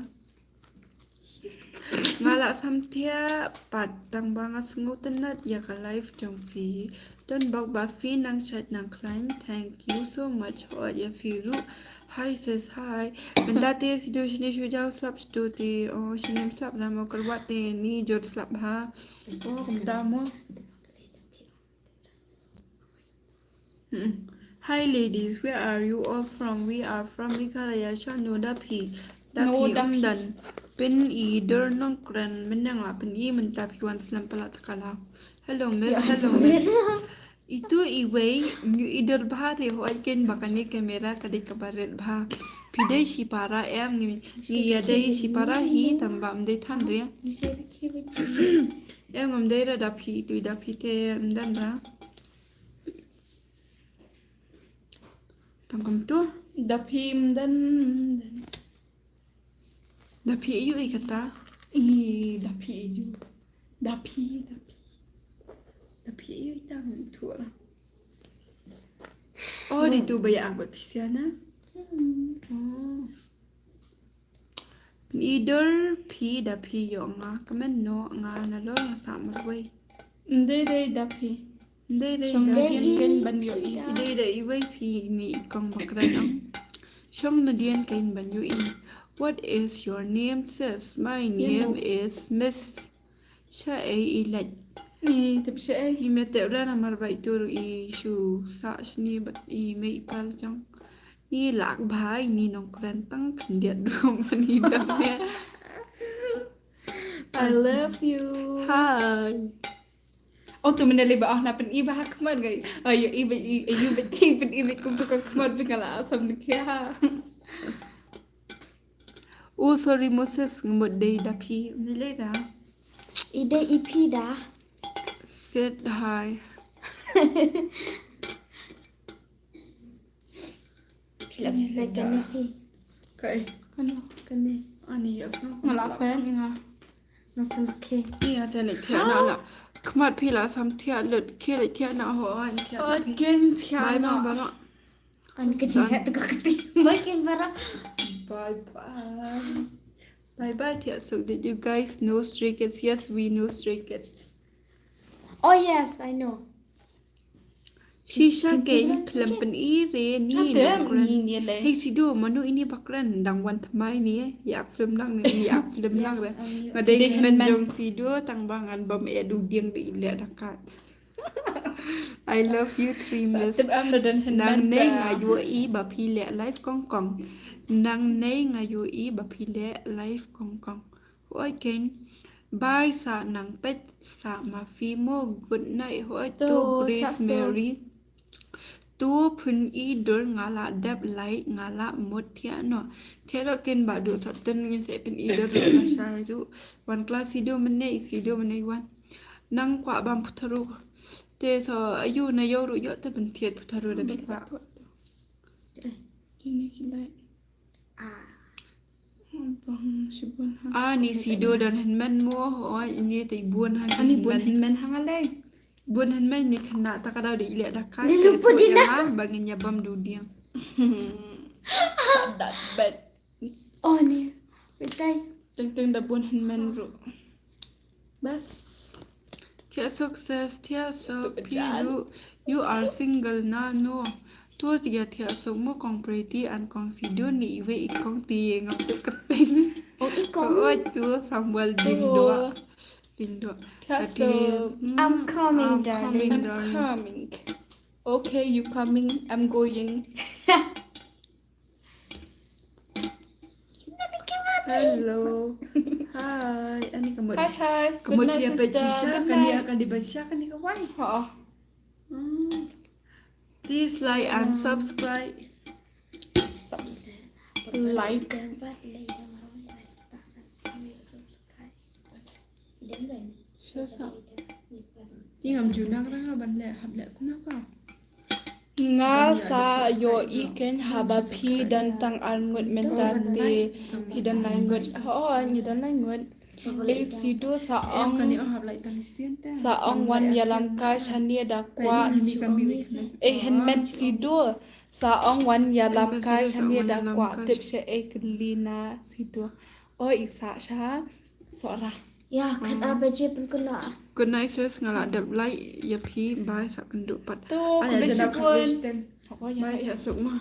Nga la sam thiah pat tang ba nga sngewtynnad ïa ka live jong phi. Don bok ba phi nang shait nang khlaiñ. Thank you so much. Hooid ïa phi ruh. Hi sis, hi. Mynta te sidu shini shu jaw slap sidu te. Oh, shini slap na mo kyrwat te ni jot slap ha. Oh, kumta mo. Mm. Hi ladies, where are you all from? We are from Meghalaya. Shano da phi? Da phi um don. Pyni dur nongkren mynne la pyni mynta phi wan slem pala takala. Hello miss, hello miss. Itu iwei nyu idur bha re, hooid ken ba kane camera ka dei kaba red bha. Phi dei shipara em? Ngi, ngi ïa dei shipara hi tang ba ym dei than re. Em ym dei ra da phi, itu da phi te ym don ra. Tang kumtu. Da phi ym don, ym don. Da phi ïa u i kata. I da phi ïa u. Da phi, da phi. Da phi ïa u i tang tu ra. Oh, di tu ba ïa ba phi sia na. Oh. Pyni dur phi da phi ïoh nga kmen noh nga nalor nga sah marwei. Ym dei dei da phi. Ym dei dei da phi. Shong nadien kein ban ïohi. Ym dei dei iwei phi ni i kong ba kren ong. Shong nadien kein ban ïohi. What is your name, sis? My name is Miss. Sha ei i leit. Ni tip sha ei. I me te ura namar ba i tur i shu sah shini ba i me i pal jong. Ni lak bha ini nongkren tang khyndiat dum ni dang ne. I love you. Hi. Oh tu mynne lei ba oh na pyni ba ha khmat gai. Ayo i ba i ayo ba ting pyni ba kum tu ka khmat ba nga la sam ni kya. Oh sorry Moses, nga mut dei da phi. Ni lei da. I dei i phi da. Said hi. Phi la phi la kane phi. Kai. Kano? Kane. Ani ïa sngap. Nga la phi nga. Nga sngap ke. Ïa te leit thiah na la. Khmat phi la sam thiah lut, ke leit thiah na ho an thiah. Oh, ken thiah na. Bye bye. An ke thiah tu ka kti. Bye ken bara. Bye bye. Bye bye thiah. So did you guys know Stray Kids? Yes, we know Stray Kids. Oh yes, I know. Shisha kein film pyni re ni. Hei sidu mano ini ba kren dang wan thymmai ni eh. Ïa film lang ni, ïa film lang re. Nga dei men jong sidu tang ba ngan bam eh du dieng de i leh da kat. I love you three miss. Nang nei nga ïohi ba phi leh live kong kong. Nang nei nga ïohi ba phi leh live kong kong. Hooid kein. Bye sa nang peit sa ma phi mo. Good night hooid to Grace Mary. To pyni dur nga la dep lai nga la mut thiah noh. Thiah noh kein ba du sa tun ngi se pyni dur la sha ju. Wan klas sidu mynne sidu mynne wan. Nang kwah bam putharu. Te sa ayu na ïoh ruh ïoh te pynthiat putharu da bi kwah. Kini ki lai. Ani sidu don hynmen mo, hooid ni te bun ha. Ani bun hynmen ha nga lei. Bun hynmen ni khynnah ta ka daw de i leh da kai. Ni lupa di na. Ba ngin ïa bam du dieng. That bad. Oh ni. Betai. Teng teng da bun hynmen ruh. Bas. Thiah suk sis, thiah suk phi ruh. You are single na no. To ïa thiah suk mo kong Pretty and kong Sidu ni iwei i kong ti ngam tu kyrteng. Oh i kong. Oh tu sambal ding dua. Ding dua. Thiah suk. I'm coming darling. I'm coming. Okay, you coming. I'm going. Hello. Hi. Ani ka mut. Hi hi. Ka mut ïa peit shisha kane ïa kane ba shisha kane ka wai. Ha. Please like and subscribe. Like. Shisha. Ïa ngam ju nang rang ban leh hap leh kumno ka. Nga sa ïohi kein haba phi don tang ar ngut mynta te phi don lai ngut. Hooid, ngi don lai ngut. Ei Sidu sa ong, sa ong wan ïalam kai shane da kwah. Ei hynmen Sidu sa ong wan ïalam kai shane da kwah tip sha ei kylli na Sidu. Oi i sa sha Sohra. Ïa khat ar baje pynkynnoh. Good night sis, nga la dep like ïa phi, bye, sa kynduh pat. To khublei shibun. Hooid ïa suk ma.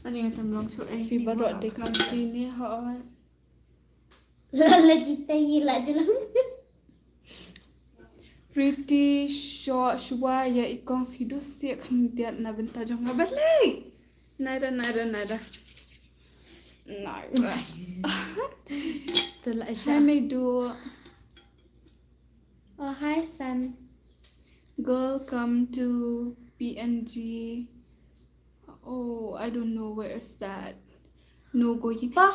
Ani nga tam long suk eh. Phi baroh dei khlem phi ne hooid. La la jiteng i la jlang. Pretty sure shuwa ïa i kong Sidu sih khyndiat na bynta jong nga balei. Naira naira naira. Naira. Hi Meidu. Oh hi son. Girl come to P N G. Oh, I don't know where is that. No going. Pa,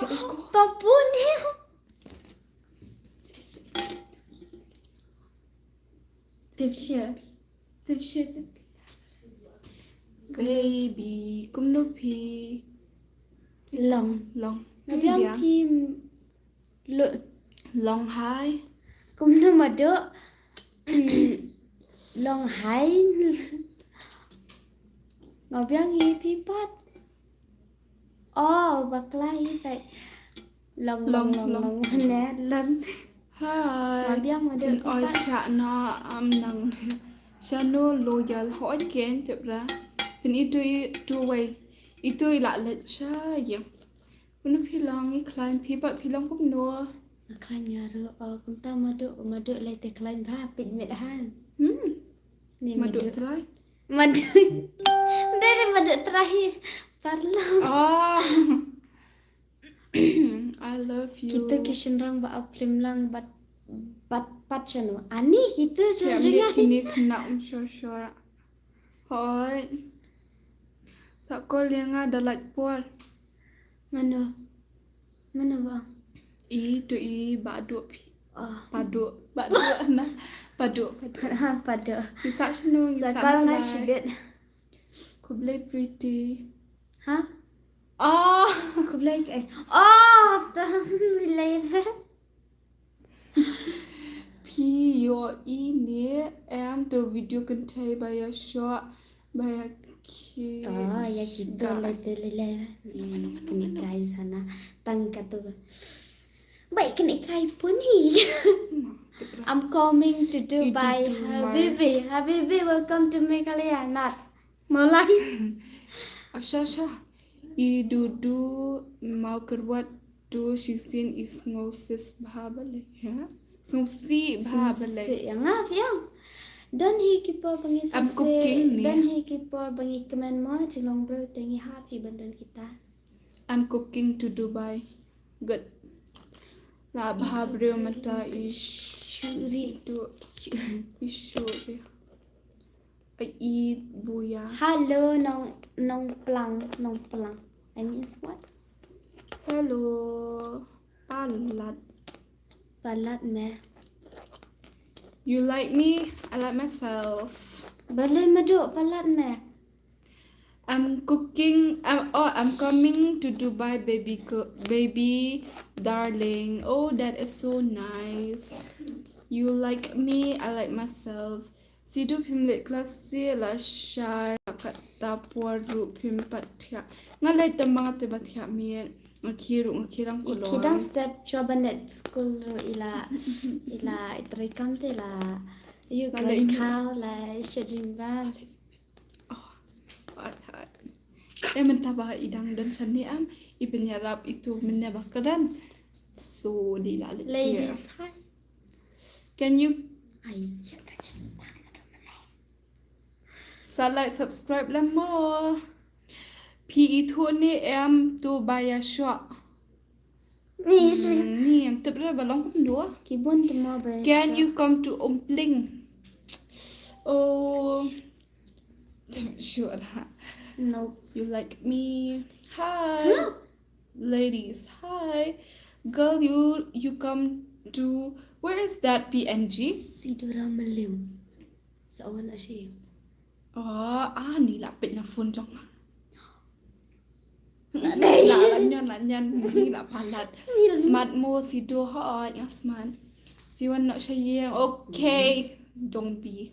pa pun. Tipsha. Tipsha. Baby, kumno phi long? Long. Nga biang phi. Long hai. Kumno mado. Long hai. Nga biang hi phi pat. Oh bakla hi pat. Long long long long ne long. Hai. Nga biang mado. Oi kya na am nang. Shano loyal ho ken tepra. Phin itu itu wai. Itu ila let sha ya. Kumno phi long i khlaiñ phi pat phi long kumno? Nga khlaiñ nga ruh, oh kumta mado mado lei te khlaiñ bha pit met han. Hmm. Ni mado trai. Mado. Dei dei mado trai. Parlok. Oh. I love you. Kita ki shynrang ba ap lim lang bat bat pat shano. Ani kita jengah. Kini kena um shor shor. Hoi. Sa call ïa nga da lait por. Mano? Mano ba? I tu i ba duk phi. Oh. Ba duk, ba duk na. Ba duk, ba duk. Ba duk. Ki sa shinu, ki sa call nga shibit. Khublei Pretty. Ha? Oh. Khublei eh. Oh, ta milai. Phi ïohi ne em to video kynthei ba ïa shoh ba ïa kiss. Oh, ïa kito le te le le. Kine kai sana tang katu. Bai kine kai puni. I'm coming to Dubai, Habibi. Habibi, welcome to Meghalaya. Not Malai. Ap sha sha. I du du mau kerwat du shisien i sngewsih bha balei ha? Sngewsih bha balei. Sngewsih ïa nga biang. Don hi ki por ba ngi sngewsih. Don hi ki por ba ngi kmen mo jinglong bro te ngi hap hi ban don kita. I'm cooking to Dubai. Good. La bha briew mynta i shuri tu i shuri. I buya. Hello nong nong plang nong plang. I mean what? Hello. Palat. Palat me. You like me? I like myself. Balei mado palat me. I'm cooking. I'm, oh, I'm coming to Dubai, baby, baby darling. Oh, that is so nice. You like me, I like myself. Sidu phim leh klas se la shai kata por ruh phim pat thiah. Nga leh tang ba nga te ba thiah miet. Nga khi ruh nga khi rang ko. Ki dang step chwa ban leh school ruh ila ila itrikam te la. You can call la shajin ba. Oh, hot, hot. Eh, mynta ba i dang don shane am, i pynïarap itu mynne ba kren. So, di la leh. Ladies, hi. Can you? Ai, ya ka just. Sa like, subscribe lem mo. Phi ithuh ne em to ba ïa shoh. Ni shi. Ni em tip re ba long kumno. Ki bun te mo ba ïa shoh. Can you come to Umpling? Oh. Tip sure ha. Nope. You like me? Hi. Ladies, hi. Girl, you you come to where is that P N G? Sidora Malim. Sa wan ashi. Oh, ah, ni la peit na phone jong nga. La, la nyon, la nyon, ni la palat. Ni la smart mo, Sido, hooid, nga smart. Siwan noh sha ïing, okay. Dong bi.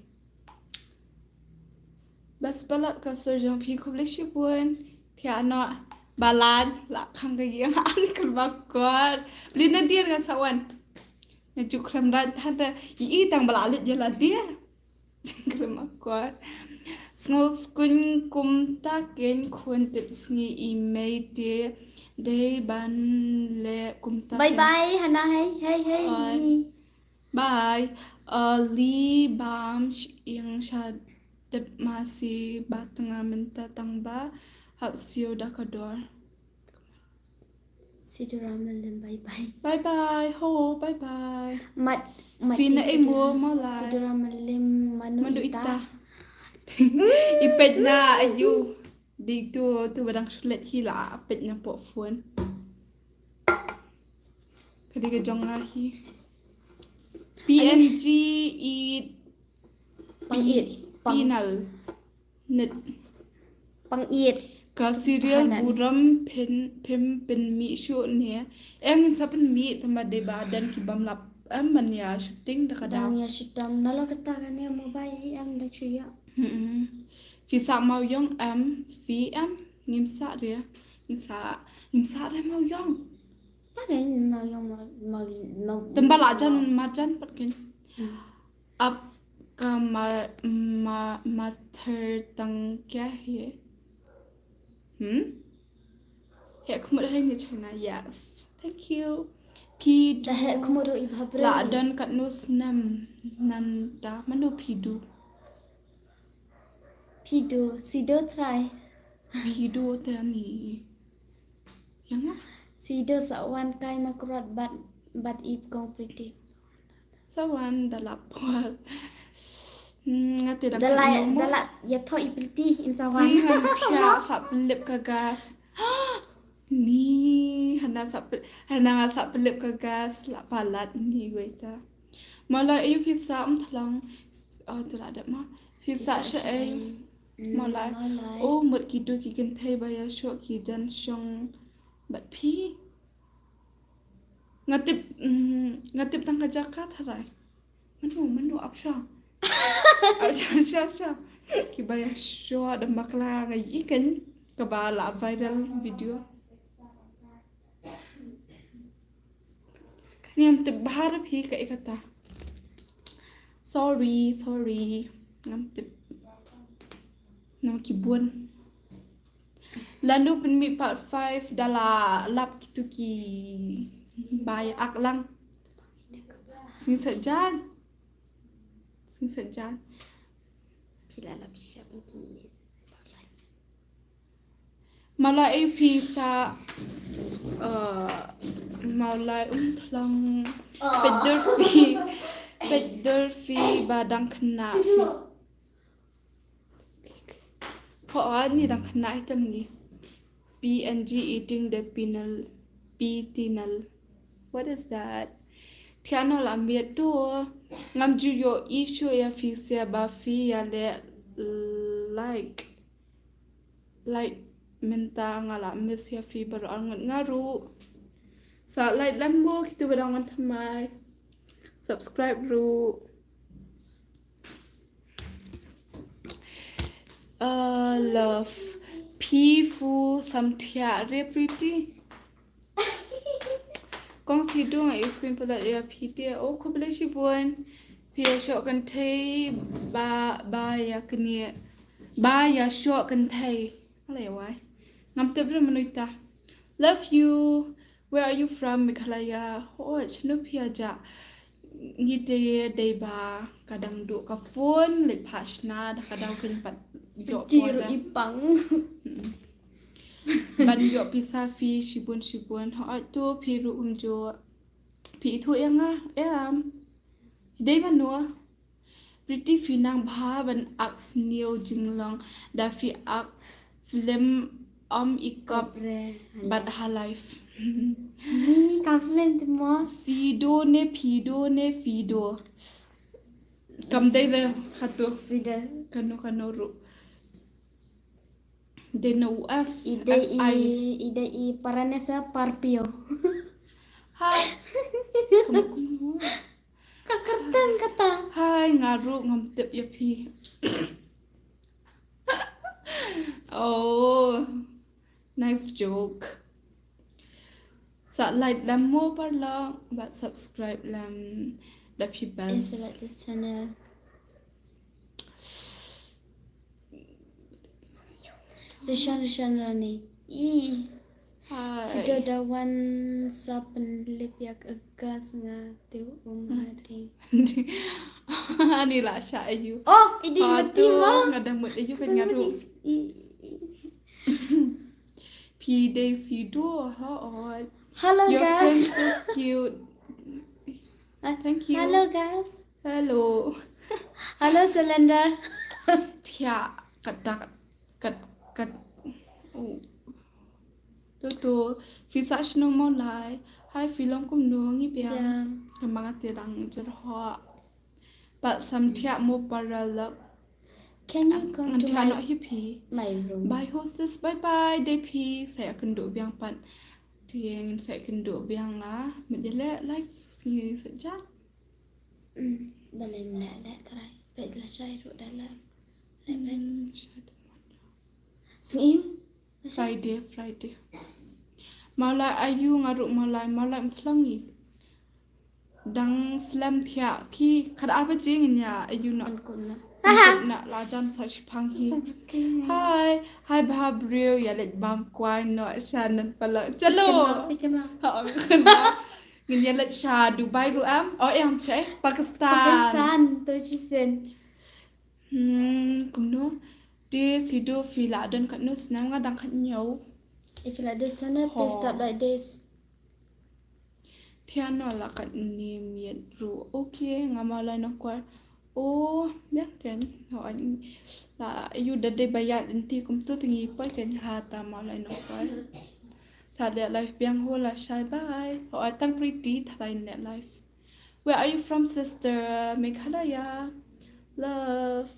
Bas palat ka sur jong phi, khublei shibun. Thiah noh, balat, la khang ka ïing, an kyrpad. Bli na dier nga sa wan. Nga ju khlem rat, hada, i tang ba la leit ïa la dier. Jingkhlem akor. Sngew skun kumta kein, khun tip sngi i mei te dei ban leh kumta kein. Bye bye Hana, hey hey hey. Bye. Bye. Uh, li bam sh-, ïing sha dep masi ba tnga mynta tang ba hap siew da ka dor. Sidura Malim, bye bye. Bye bye, ho, bye bye. Mat, mat. Fina ti Emo, Sidura Malai. Sidura Malim, manu, manu ita. Ita. I peit na, ayu. Dei tu, tu ba dang shu leit hi la, peit na poh phone. Ka dei ka jong nga hi. P N G i Pang pi-, it, pang. Pinal. Net. Pang it. Ka serial Hanan. Burom phin, phim pynmih shuh ne. Em ngin sa pynmih tang ba dei ba don ki bym lap em ban ïa shooting da ka daw. Dang ïa shooting. Nalor kata kane mobile em dang shu ïa. Mm-mm. Phi sah Mawïong em, phi em, ngim sah re. Ngim sah, ngim sah re Mawïong. Ta ngi Mawïong, Maw, Maw, Maw. Tang ba la jan marjan pat kin. Hmm. Ap ka ma, ma, ma thar tang kya hai? Hmm? Heh khmut hai ni China. Yes. Thank you. Phi du. Da heh khmut ruh i bha bre. La don katno snem nangta, mano phi du? Phi du, Sido trai. Phi du te ni. Ïa nga? Sido sa wan kai makrot bad, bad i kong Pretty. Sa wan da la por. Hmm, nga te da la, da la ïathoh i Pretty im sa wan. Si ngan thiah sa pynlip ka gas. Ni, hana sa pyn-, hana nga sa pynlip ka gas, la palat ni waiter. Mawlai ayu phi sah Umthlong. Oh, tu la dep ma. Phi sah sha ei. Mawlai. Mawlai. Oh, mut ki du ki kynthei ba ïa shoh ki jan shong bad phi. Nga tip, mm, nga tip tang ka jaka tharai. Mano, mano, ap sha. Ap sha, sha, sha. Ki ba ïa shoh da bakla nga ïohi kan kaba la viral video. Ngam tip bha ruh phi kaei kata. Sorry, sorry. Ngam tip. Nam ki bun. Lano pynmih part five da la lap kitu ki ba ïa ak lang. Sngi Saitjaiñ. Sngi Saitjaiñ. Phi la lap shisha ban pynmih. Mawlai ayu phi sah, uh, Mawlai Umthlong. Peit dur phi, peit dur phi ba dang khynnah phi. Hooid ni dang khynnah hi tam ni. P N G eating the penal, P T nal. What is that? Thiah noh la miet to. Ngam ju ïohi shuh ïa phi sha ba phi ïa leh like. Like mynta nga la miss ïa phi baroh arngut nga ruh. Sa like lang mo kitu ba dang wan thymmai. Subscribe ruh. Uh, love. Phi fu samthiah re Pretty. Kong Sido nga ïohsngew palat ïa phi te. Oh, khublei shibun. Phi ïa shoh kynthei ba, ba ïa kane. Ba ïa shoh kynthei. Ala ïa wai. Ngam tip re mano ita. Love you. Where are you from? Meghalaya. Hooid, shano phi ïa jah? Ngi te dei ba ka dang duh ka phone, leit phah shna da ka daw kin pat ïoh por da. Ipang. Mm. Ban ïoh pisa phi shibun shibun. Hooid to phi ruh kumjuh. Phi ithuh ïa nga, em. Dei mano. Pretty phi nang bha ban ak sniew jinglong da phi ak film Om Ikop bad ha live. Ni ka film te mo. Sido ne Phido ne Phido. Kam dei de katu. Sida. Kano kano ruh. Dei na U S, I dei S I. I, i dei i Paranesa Parpio. Hai. Kamu, kamu. Ka kyrteng kata. Hai, nga ruh ngam tip ïa phi. Oh, nice joke. Sa like lem mo paralok, bad subscribe lem da phi best. Yes, like this channel. Rishan, Rishan Rani. I. Hai. Sido da wan sa pynlip ïa ka gas nga te um hading. Ani la sha ayu. Oh, i dei mati ma. Nga dang mut ayu kan nga ruh. I, i, i. Phi dei Sido, ha, oh. Hello, guys. Your friend so cute. Ah, thank you. Hello, guys. Hello. Hello, Cylinder. Tia, kat, kat, kat, kat. Oh. Tu, tu. Phi sa shano Mawlai? Hai, phi long kumno, ngi biang. Biang. Kynmaw nga te dang jyrhoh. Pat sam thiah mo paralok. Can you come to my room? Bye ho sis, bye bye. Dei phi sa ïakynduh biang pat. Te ngin sa ïakynduh biang la. Mut ïaleh live sngi sa jan. Mm, balei ym leh leh trai. Peit lashai ruh da leh. Leh peit. Hmm, shai te mon. Sngi. Friday, Friday. Mawlai ayu nga ruh Mawlai, Mawlai Mthlong i. Dang slem thiah ki, khat ar baje ngin ïa ayu noh. An kun na. An kun na la jan sa shipang hi. Hai, hai bha briew ïa leit bam kwai noh sha nan paralok. Chalo. Phi kynmaw, phi kynmaw. Ha, phi kynmaw. Ngin ïa leit sha Dubai ruh em. Oh, em che, Pakistan. Pakistan, to shisien. Hmm, kumno? Te Sido phi la don katno snem? Nga dang khathynñiew. If you like this channel, please start like this. Thiano la katne miet ruh. Okay, nga Mawlai Nongkwar. Oh, biang ken. Ho an la yu da dei ba ïaid lynti kumto te ngi poi ken ha ta Mawlai Nongkwar. Sa leh live biang ho lashai bye. Ho an tang pretty tharai leh live. Where are you from, sister? Meghalaya. Love.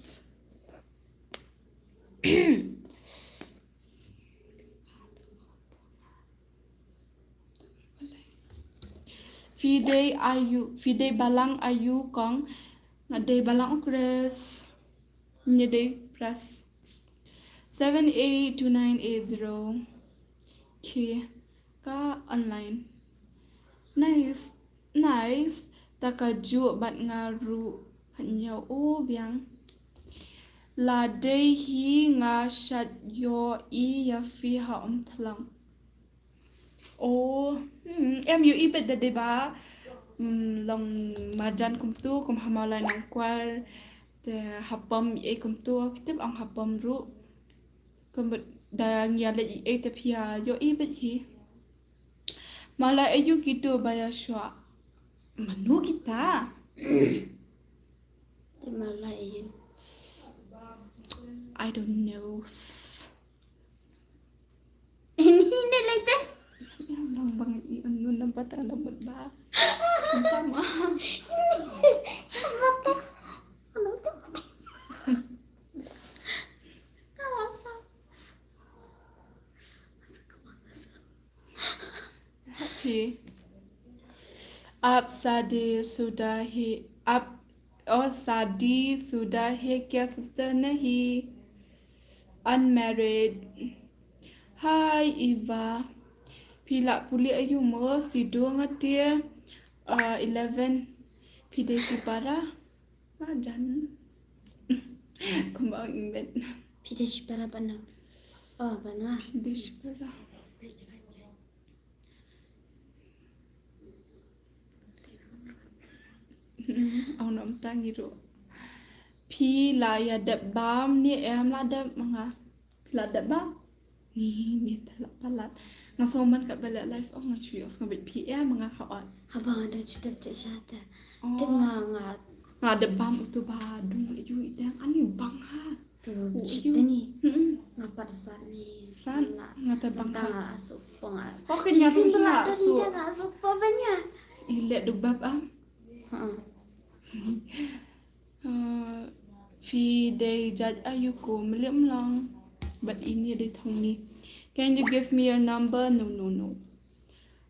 Phi dei ayu, phi dei balang ayu kong, nga dei balang u Chris. Nga dei press. Seven eight two nine eight zero. Ki ka online. Nice, nice. Ta kajuh bad nga ruh khathynñiew, oh biang. La dei hi nga shait ïohi ïa phi ha Umthlong. Oh, hmm, em ïohi beit da dei ba. Hmm, long marjan kumto, kum ha Mawlai Nongkwar. Te ha pom ei kumto, phi tip ong ha pom ruh. Kumba da ngi ïa leit ei te phi ïa ïohi beit hi. Mawlai ayu kito ba ïa shuwa. Mano kita? Te Mawlai ayu. I don't know. Ini, ini like that. Nang bang i anu nampak tak nampak ba. Entah mah. Hi. Aap shadi shuda hai, aap, oh, shadi shuda hai kya sister? Nahi. Unmarried. Hi, Eva. Phi la pule aïu mo? Sido nga te, uh, eleven. Phi dei shipara? Nga jan. Kumba ong i met. Phi dei shipara ba na. Oh, ba na. Phi dei shipara. Ong nom tang i ruh. Phi la ïa dep bam ne em la dep ma nga? Phi la dep bam? Ni, ni ta la palat. Nga sngewman kat ba leh live ong nga shu ïohsngew beit phi em ma nga ha ot. Haba nga dang shu dep dep sha ta. Oh. Te nga nga. Nga dep bam utu ba dung ïu i dang ani bang ha. Tu u ïu. Ni. Hmm. Nga pat sat ni. Sat. Nga ta bang ha. Nga suk pong. Oh, ke nya suk pong. Nga suk pong ba nya. I leh du bap am. Ha. Uh, phi dei jait aïu ko mlip mlong. But ini dei thong ni. Can you give me your number? No, no, no.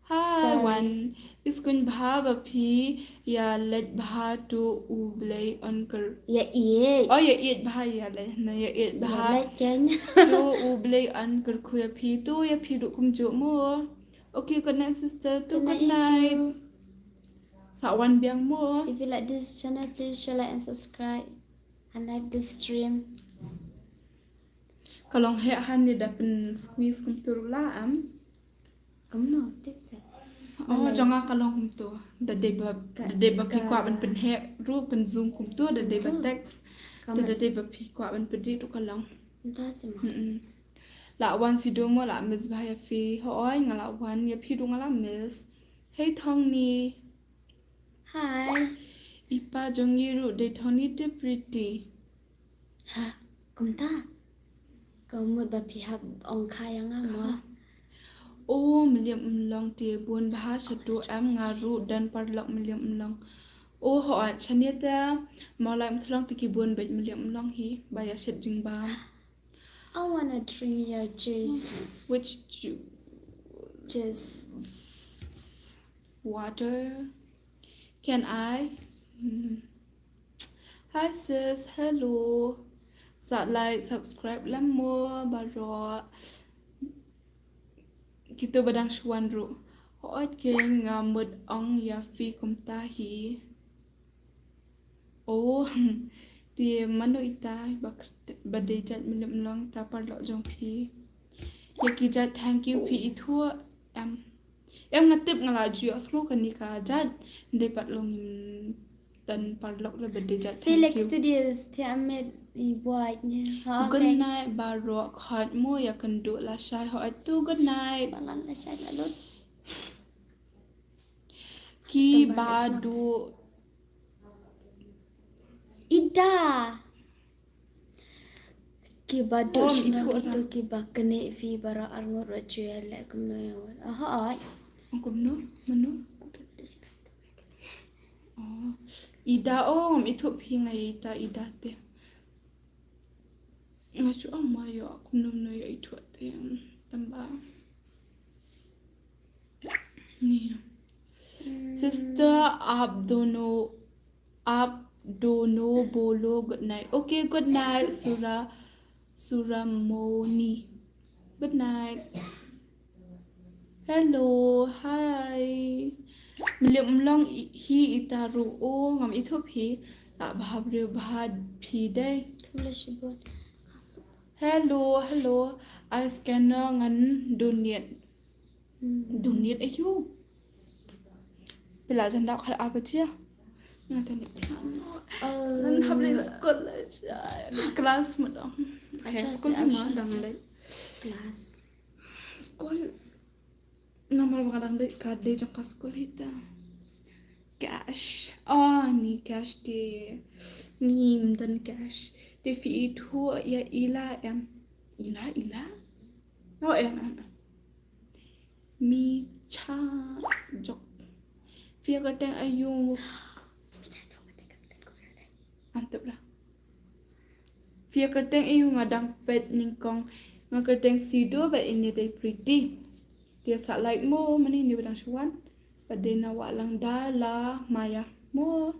Hi, Sorry. Wan. Is kuñ bha ba phi ïa leit bha to U Blei un kyr. Ïa ïeit. Oh, ïa ïeit bha ïa leit. Na ïa ïeit bha. Ïa leit kan. To U Blei un kyrkhu ïa phi, to ïa phi ruh kumjuh mo. Okay, good night, sister. To good night. Sa wan biang mo. If you like this channel, please share, like and subscribe and like this stream. Ka long heh han ne da pyn squeeze kumtu ruh la am. Kumno, tip sa. Oh, jong nga ka long kumtu. Da dei ba, da dei ba phi kwah ban pynheh ruh, pyn zoom kumtu, da dei ba text. Te da dei ba phi kwah ban pynrit ruh ka long. Nta sima. Mm-mm. La wan shuh mo, la miss bha ïa phi. Hooid, nga la wan, ïa phi ruh nga la miss. Hey Thongni. Hi. I pa jong ngi ruh dei Thongni te Pretty. Ha, kumta. Ka mut ba phi hap ong kha ïa nga mo. O Mylliem Mlong te bun bha shatu em, nga ruh don paralok Mylliem Mlong. O hooid, shane te Mawlai Mthlong te ki bun bad Mylliem Mlong hi ba ïa shet jingbam. I wanna drink your juice. Which juice? Juice. Water. Can I? Hmm. Hi sis, hello. Sa like, subscribe lem mo baroh. Kito ba dang shu wan ruh. Hooid kein, nga mut ong ïa phi kumta hi. Oh, te mano ita ba, ba dei jait Mylliem Mlong ita paralok jong phi? Ïa ki jait thank you phi ithuh em. Em nga tip nga la ju ïohsngew kane ka jait. Dei pat long im tan paralok la ba dei jait thank you. Felix Studios te amit i buat ne. Ha, good night baroh, khot mo ïa kynduh lashai. Hooid to good night. Balan lashai la lut. Ki ba duh. Ida. Ki ba duh. Oh, shnong ithuh kito ki ba kane phi baroh arngut ruh ju ïa leh kumno ïa wan. Aha, ai. Kumno? Mano? Oh. Ida, oh, ngam ithuh phi, nga ïa ita Ida te. Nga shu ong ma ïoh kumno mno ïoh ithuh te tang ba. Ni. Sister Abdono, Abdono Bolo, good night. Okay, good night, Sura, Suramoni. Good night. Hello, hi. Mylliem Mlong hi ita ruh, o ngam ithuh phi. La bha briew bha phi dei. Hello, hello. Ai scanner ngan donate. Donate aïu? Phi la jan dap khat ar baje. Nga tani. Ngan hap leit skul la. Class ma dang. High school ma dang leit. Class. Skul. Namar ba nga dang dei ka dei jong ka skul hi ta. Cash. Oh, ni cash te. Ngim don cash. Te phi ithuh ïa Ila em. Ila, Ila. Oh, em, em, em. Mi cha jok. Phi ïa kyrteng aïu? Antep dah. Phi ïa kyrteng aïu, nga dang peit nyngkong, nga kyrteng Sido bad ine dei Pretty. Te sa like mo, mane ine ba dang shu wan. Bad dei na Wahlang da la Maya mo.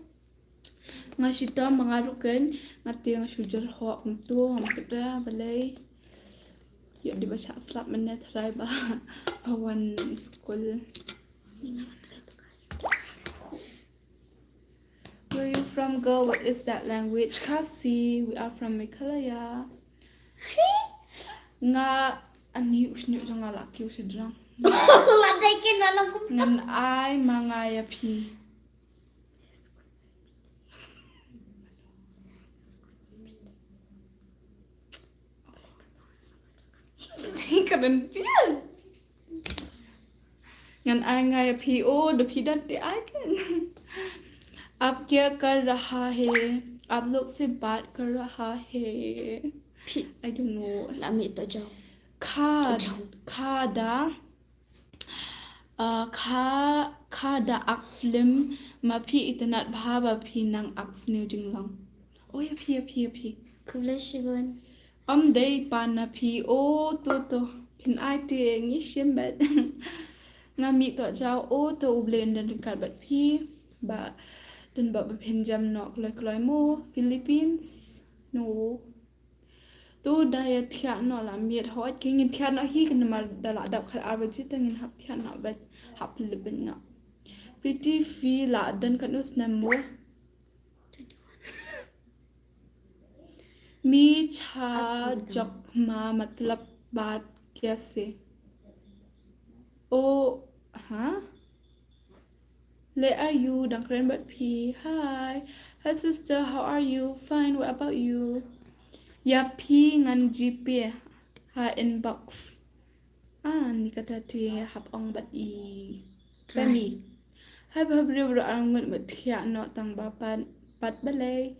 Nga shitom ba nga ruh kein, nga te nga shu jyrhoh kumto, ngam tip da balei. Ïoh dei ba shah slap mynne trai ba, ba wan skul. Where you from, girl? What is that language? Khasi. We are from Meghalaya. Nga ani u shñiuh jong nga la kiew shajrong. La dei kin la long kum. Ngan ai ma nga ïa phi. Karen pia. Ngan ai nga ïa phi, o da phi dat te ai kan. Aap kya kar raha hai? Aap log se baat kar raha hai? Phi. I don't know. La mi to jao. Kha, kha da. Ah, kha, kha da ak film ma phi, itynnad bha ba phi nang ak sniew jinglong. O ïa phi, ïa phi, ïa phi. Khublei shibun. Ym dei pan na phi, o to to. Phin ai te ngi shim bad. Nga mih to jaw, o to, U Blei un don ryngkat bad phi. Ba don ba ba phin jam noh kloi kloi mo. Philippines. No. To da ïa thiah noh la miet, hooid ki ngin thiah noh hi, kan namar da la dap khat ar baje te ngin hap thiah noh bad hap lip noh. Pretty, phi la don katno snem mo? Mi cha jok ma matlab baat kaise? O, ha? Le ayu dang kren bad phi. Hi. Hi sister, how are you? Fine, what about you? Ïa phi ngan GPay ha inbox. Ah, ni kata te hap ong bad i. Femi. Hi, bha briew bro, ang ngut mut thiah noh tang ba pat, pat balei.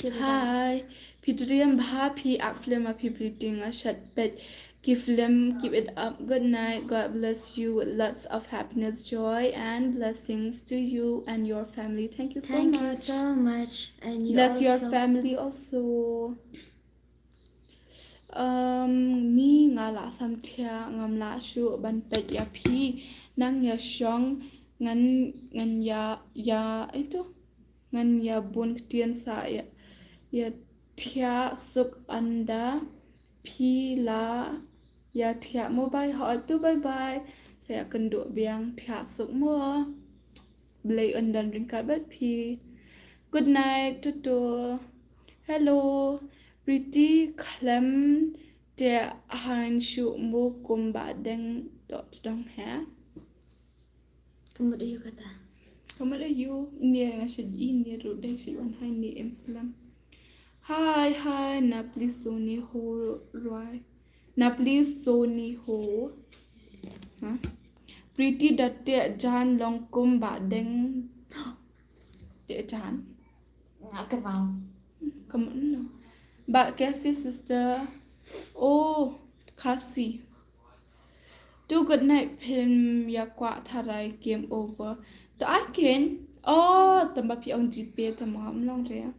Hi. Phi triem bha, phi ak film ma phi, Pretty, nga shat peit ki film. Keep it up. Good night. God bless you with lots of happiness, joy and blessings to you and your family. Thank you so much. Thank you so much. And you also. Bless your family also. Um, ni nga la sam thiah, ngam lah shuh ban peit ïa phi. Nang ïa shong, ngan, ngan ïa, ïa, itu. Ngan ïa bun ktien sa ïa, ïa thiah suk ynda phi la ïa thiah mo, bye. Hooid to, bye bye. Sa ïa kynduh biang, thiah suk mo. Blei un don ryngkat bad phi. Good night to to. Hello. Pretty, khlem te hain shuh mo, kumba deng dok dong ha. Ka mut aïu kata? Ka mut aïu, ne nga shu i ne ruh dei shu wan hai ne em slam. Hi, hi, na please Sony ho roi. Na please Sony ho. Ha? Pretty, da teh jan long kumba deng. Teh jan. Nga ka mau. Ka mut no. Ba Khasi sister. Oh, Khasi. To good night, phim ïa kwah tharai, game over. To ai kin. Oh, tang ba phi ong GPay, tang ba ngam long re.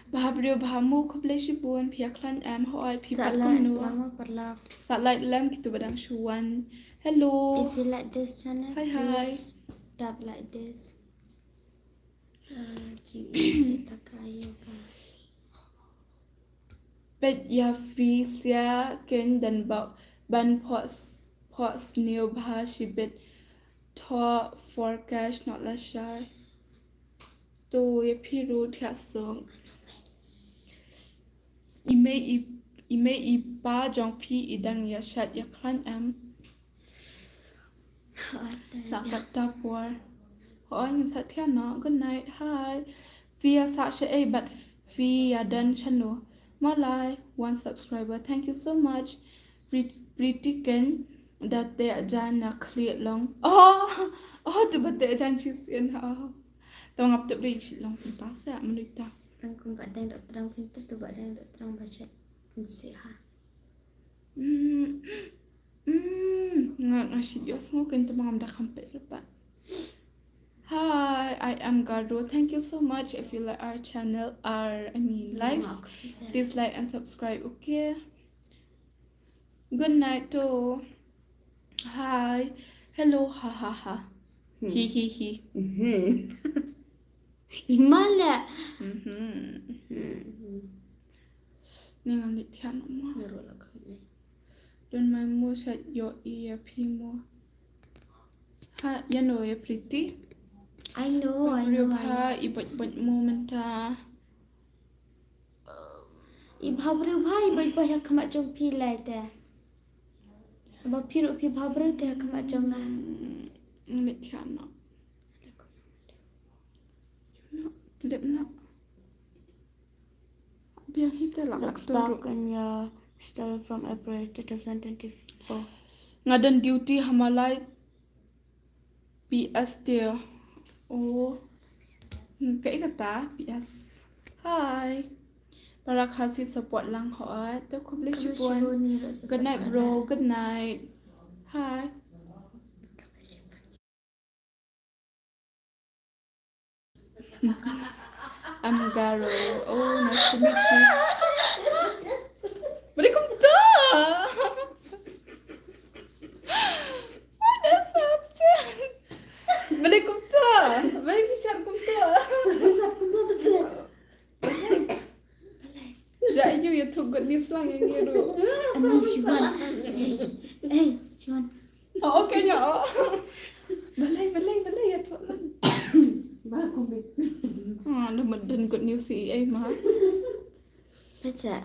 Bha briew bha mo, khublei shibun, phi ïa khlaiñ em, hooid, phi pat kumno. Sa like lem kito ba dang shu wan. Hello. If you like this channel, hi, hi, please tap like this. Ah, G E C Takaya ba. Peit ïa phi sia ken dan ba ban phoh s-, phoh sniew bha shibit, thoh for cash, not lashai. To ïa phi ruh thiah suk. I mei i, i mei i pa jong phi i dang ïa shat ïa khlaiñ em. Hooid, te. Sa kat ta por. Hooid, ngin sa thiah noh. Good night. Hi. Phi ïa sah shaei bad phi ïa don shano? Malai, one subscriber. Thank you so much. Pre-, Pretty Ken, da teh jan na khlieh long. Oh, oh, to ba teh jan shisien ha. To ngap tep ri shi long pynta sa menu ta. Tang kumba dang dok tang pynta, to ba dang dok tang ba chet. Pynsi ha. Mm, mm, nga, nga shu ïohsngew kein tang ba ngam da kham peit lypa. Hi, I am Garo. Thank you so much. If you like our channel, our, I mean, live, please like and subscribe, okay? Good night to. Hi. Hello, ha ha ha. Hmm. Hi hi hi. Mhm. Imala. Mhm. Mhm. Ni ngan leit thiah noh mo. Nga ruh la kham. Don mai mo, sha ïohi ïa phi mo. Ha, ïa no ïa Pretty. I know, I know, I know. Bha, i bait bait mo mynta. I bha briew bha, i bait bait ha khmat jong phi lai te. Ba phi ruh phi bha briew te ha khmat jong nga. Mm, leit thiah noh. Noh, leit noh. Biang hi te lak lak tu ruh. Looks back on your story from April two thousand twenty-four. Nga don duty ha Malai. P S te. Oh. Hmm, kaei kata P S. Hi. Para Khasi support lang hooid. To khublei shibun. Khublei shibun, ngi ruh sa support lang. Good night bro. Good night. Hi. I'm Garo. Oh, nice to meet you. Balei kumta? Balei phi shad kumta? Ja ïa ïathuh good news lang ïa ngi ruh. Ani Shuan. Eh, Shuan. Oh, okay nya. Balei, balei, balei ïathuh lang. Ba kumne. Ah, dah madan good news i ai ma. Baca.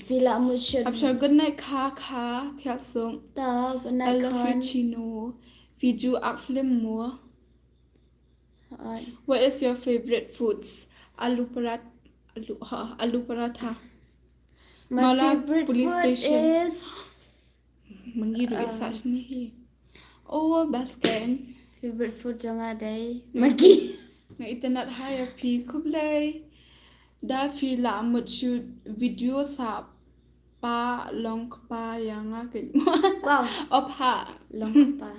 Fila mushur. Apsha good night kha kha thiah suk. Ta good night. I love you khan. Chino. Viju ak film mo. What is your favorite foods? Alu parat, alu ha, alu paratha. My Mala favorite police food station. Is Mangi ruh ïa sach ni hi. Oh, basken. Favorite food jong nga dei Maggi. Nga itynnad ha ïa phi khublei. Da phi la mut shoot video sa pa long kpa ïa nga kynmaw. Wow. Op ha. Long kpa.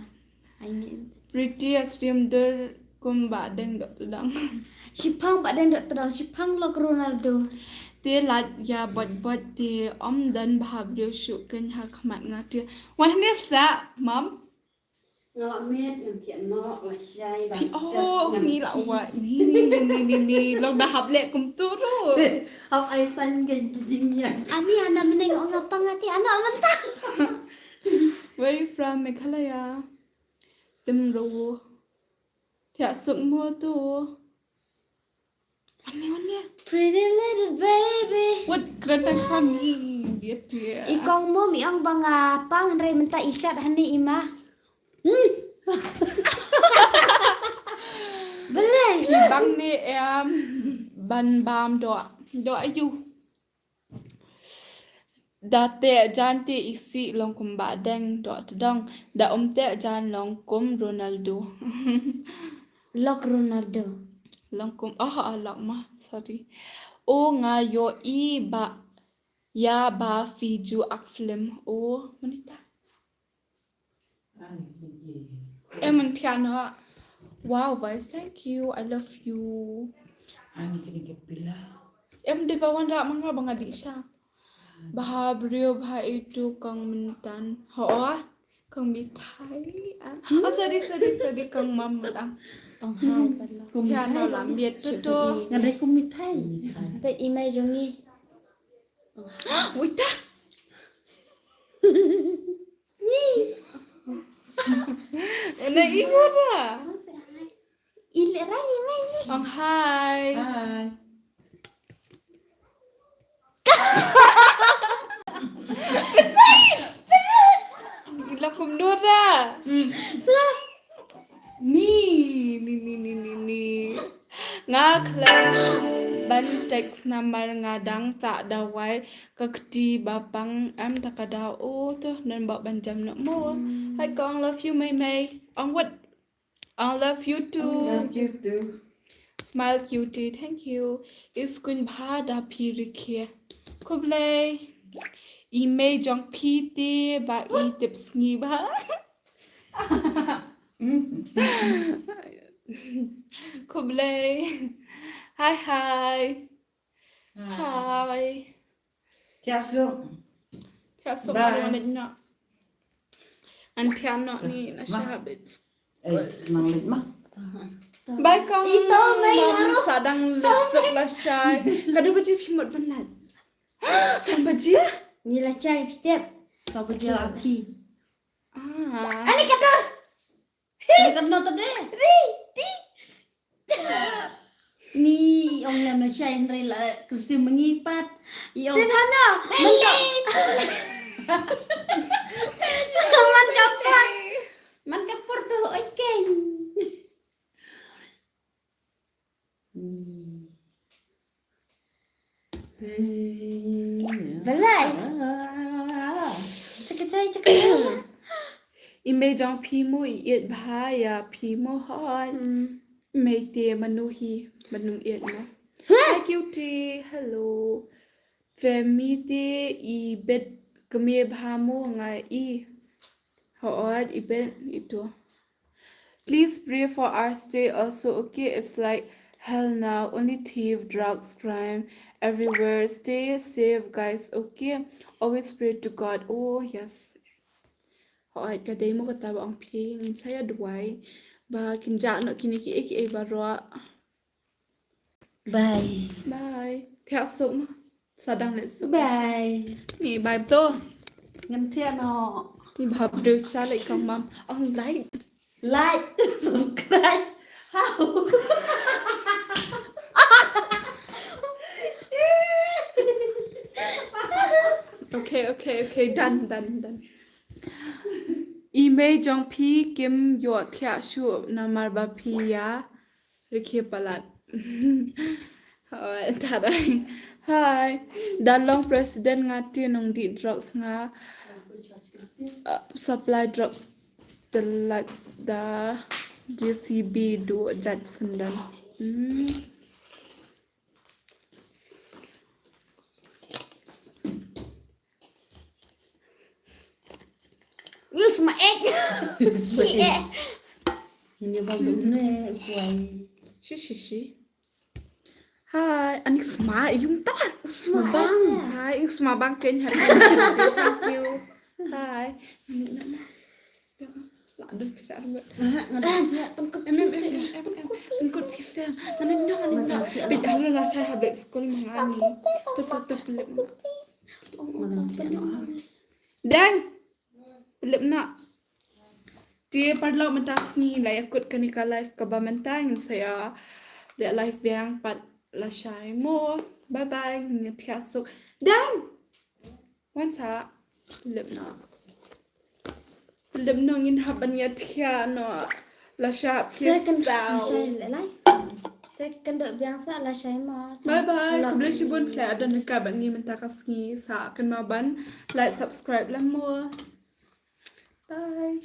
I mean. Pretty as rim dur kum ba deng dok tdang. Shipang ba deng dok tdang, shipang lok Ronaldo. Te lait ïa bot bot te ym don bha briew shu kynha khmat nga te. Wan hangne sa, mam. Nga la met ngan thiah noh la shai ba. Phi oh ngi la wa ni ni ni ni ni long da hap leh kumtu ruh. Hap ai san ngan ki jingïa. Ani ana myneng ong apa nga te ana mynta. Where you from, Meghalaya? Tim ro. Thiah suk mo tu. Ani wan ya. Pretty little baby. Wat kren tang shani dia dia. I kong mo mi ong ba nga pang hynrei mynta i shad hani i ma. Hmm. Balei? I bang ni em ban bam doh. Doh ayu. Da teh jan te isi long kum ba deng doh tdong. Da um teh jan long kum Ronaldo. Lok Ronaldo. Long kum, oh, oh, lok ma, sorry. O nga ïohi ba ïa ba Viju ak film. O, manita. Em, yn thiah noh. Wow, Vice, thank you. I love you. Ani kini ke pila. Em, dei ba wan rah ma nga ba nga dih sha. Bha briew bha itu kong myntan. Ho, kong mithai. Ah. Oh, sorry, sorry, sorry, kong mam lang. Ong hai, pala. Thiah noh la miet tu tu. Nga dei kong mithai. Peit i mei jong ngi. Wait ta. Ni. Ena i ngora. I le rai i mai ni. Ong hai. Hai. Ila kum dora. Hmm. Sa. Ni, ni, ni, ni, ni, ni. Nga khlem ban text namar nga dang tah dawai ka kti ba pang em ta ka daw o to nan ba ban jam nok mo. Hai kong, love you, Mei Mei. Ong wat. Ong love you too. Love you too. Smile cutie, thank you. Is kuin bha da phi rikhe. Khublei. I mei jong phi te ba i tip sngi bha. Khublei. Hi, hi. Hi. Hi. Thiah suk. Thiah suk. Bye. An thiah noh ni na sha bit. Eh, nang leit ma. Bye kong. Ito, may mam aro. Sa dang leit suk la shai. Kadu baje phi mut ban leit? San baje? Ni la shai phi tip. San baje la phi. Ah. Ani kata. Ni kat no tade. Ri, ti. Ni ong lem la shai hynrei la kursi mengi pat. I ong. Te thana. Man ka. Man ka por. Man ka por tu oi keng. Ni. Balai. Cakap saya cakap. I mei jong phi mo i iet bha ïa phi mo hoi. Mei te manu hi manu iet mo. Hi cutie, hello. Femi te i bet kmie bha mo nga i. Hoi i bet itu. Please pray for our state also, okay? It's like hell now. Only thief, drugs, crime everywhere. Stay safe, guys, okay? Always pray to God. Oh, yes. Hoi, ka dei mo kata ba ong phi, ngin sa ïa duwai. Ba kin jah noh kine kiei kiei baroh. Bye. Bye. Thiah suk ma. Sa dang leit suk. Bye. Ni bye to. Ngan thiah noh. Ni ba briew sha leit kong mam. Ong like. Like, subscribe. How? Okay, okay, okay. Done, done, done. I mei jong phi kim ïoh thiah shuh namar ba phi ïa rkhie palat. Hi. Da long president nga te nongdih drugs nga, uh, supply drugs te lait da JCB duh jait syndon. Hmm. Use my egg. Shi eh. Ini baru ne kuai. Shi shi shi. Hi, ani sma yung ta. Sma bang. Hi, yung sma bang ken ha. Thank you. Hi. La dun pisa rubat. Ngam ya tengkut. Em em em em em. Tengkut pisa. Mana dong, mana dong. Bit halo la shai ha black school mangani. Tup tup tup lip na. Dang. Lip na. Te paralok mynta sngi la ïa kut kane ka live kaba mynta, ngin sa ïa leh live biang pat lashai mo. Bye bye, ngin thiah suk. Dang. Wan sa lip na. Lip na ngin hap ban ïa thiah noh. Lashai. Second lashai lai. Second dok biang sa lashai mo. Bye bye. Khublei shibun phi la don ryngkat bad ngi mynta ka sngi, sa kynmaw ban like, subscribe lang mo. Bye.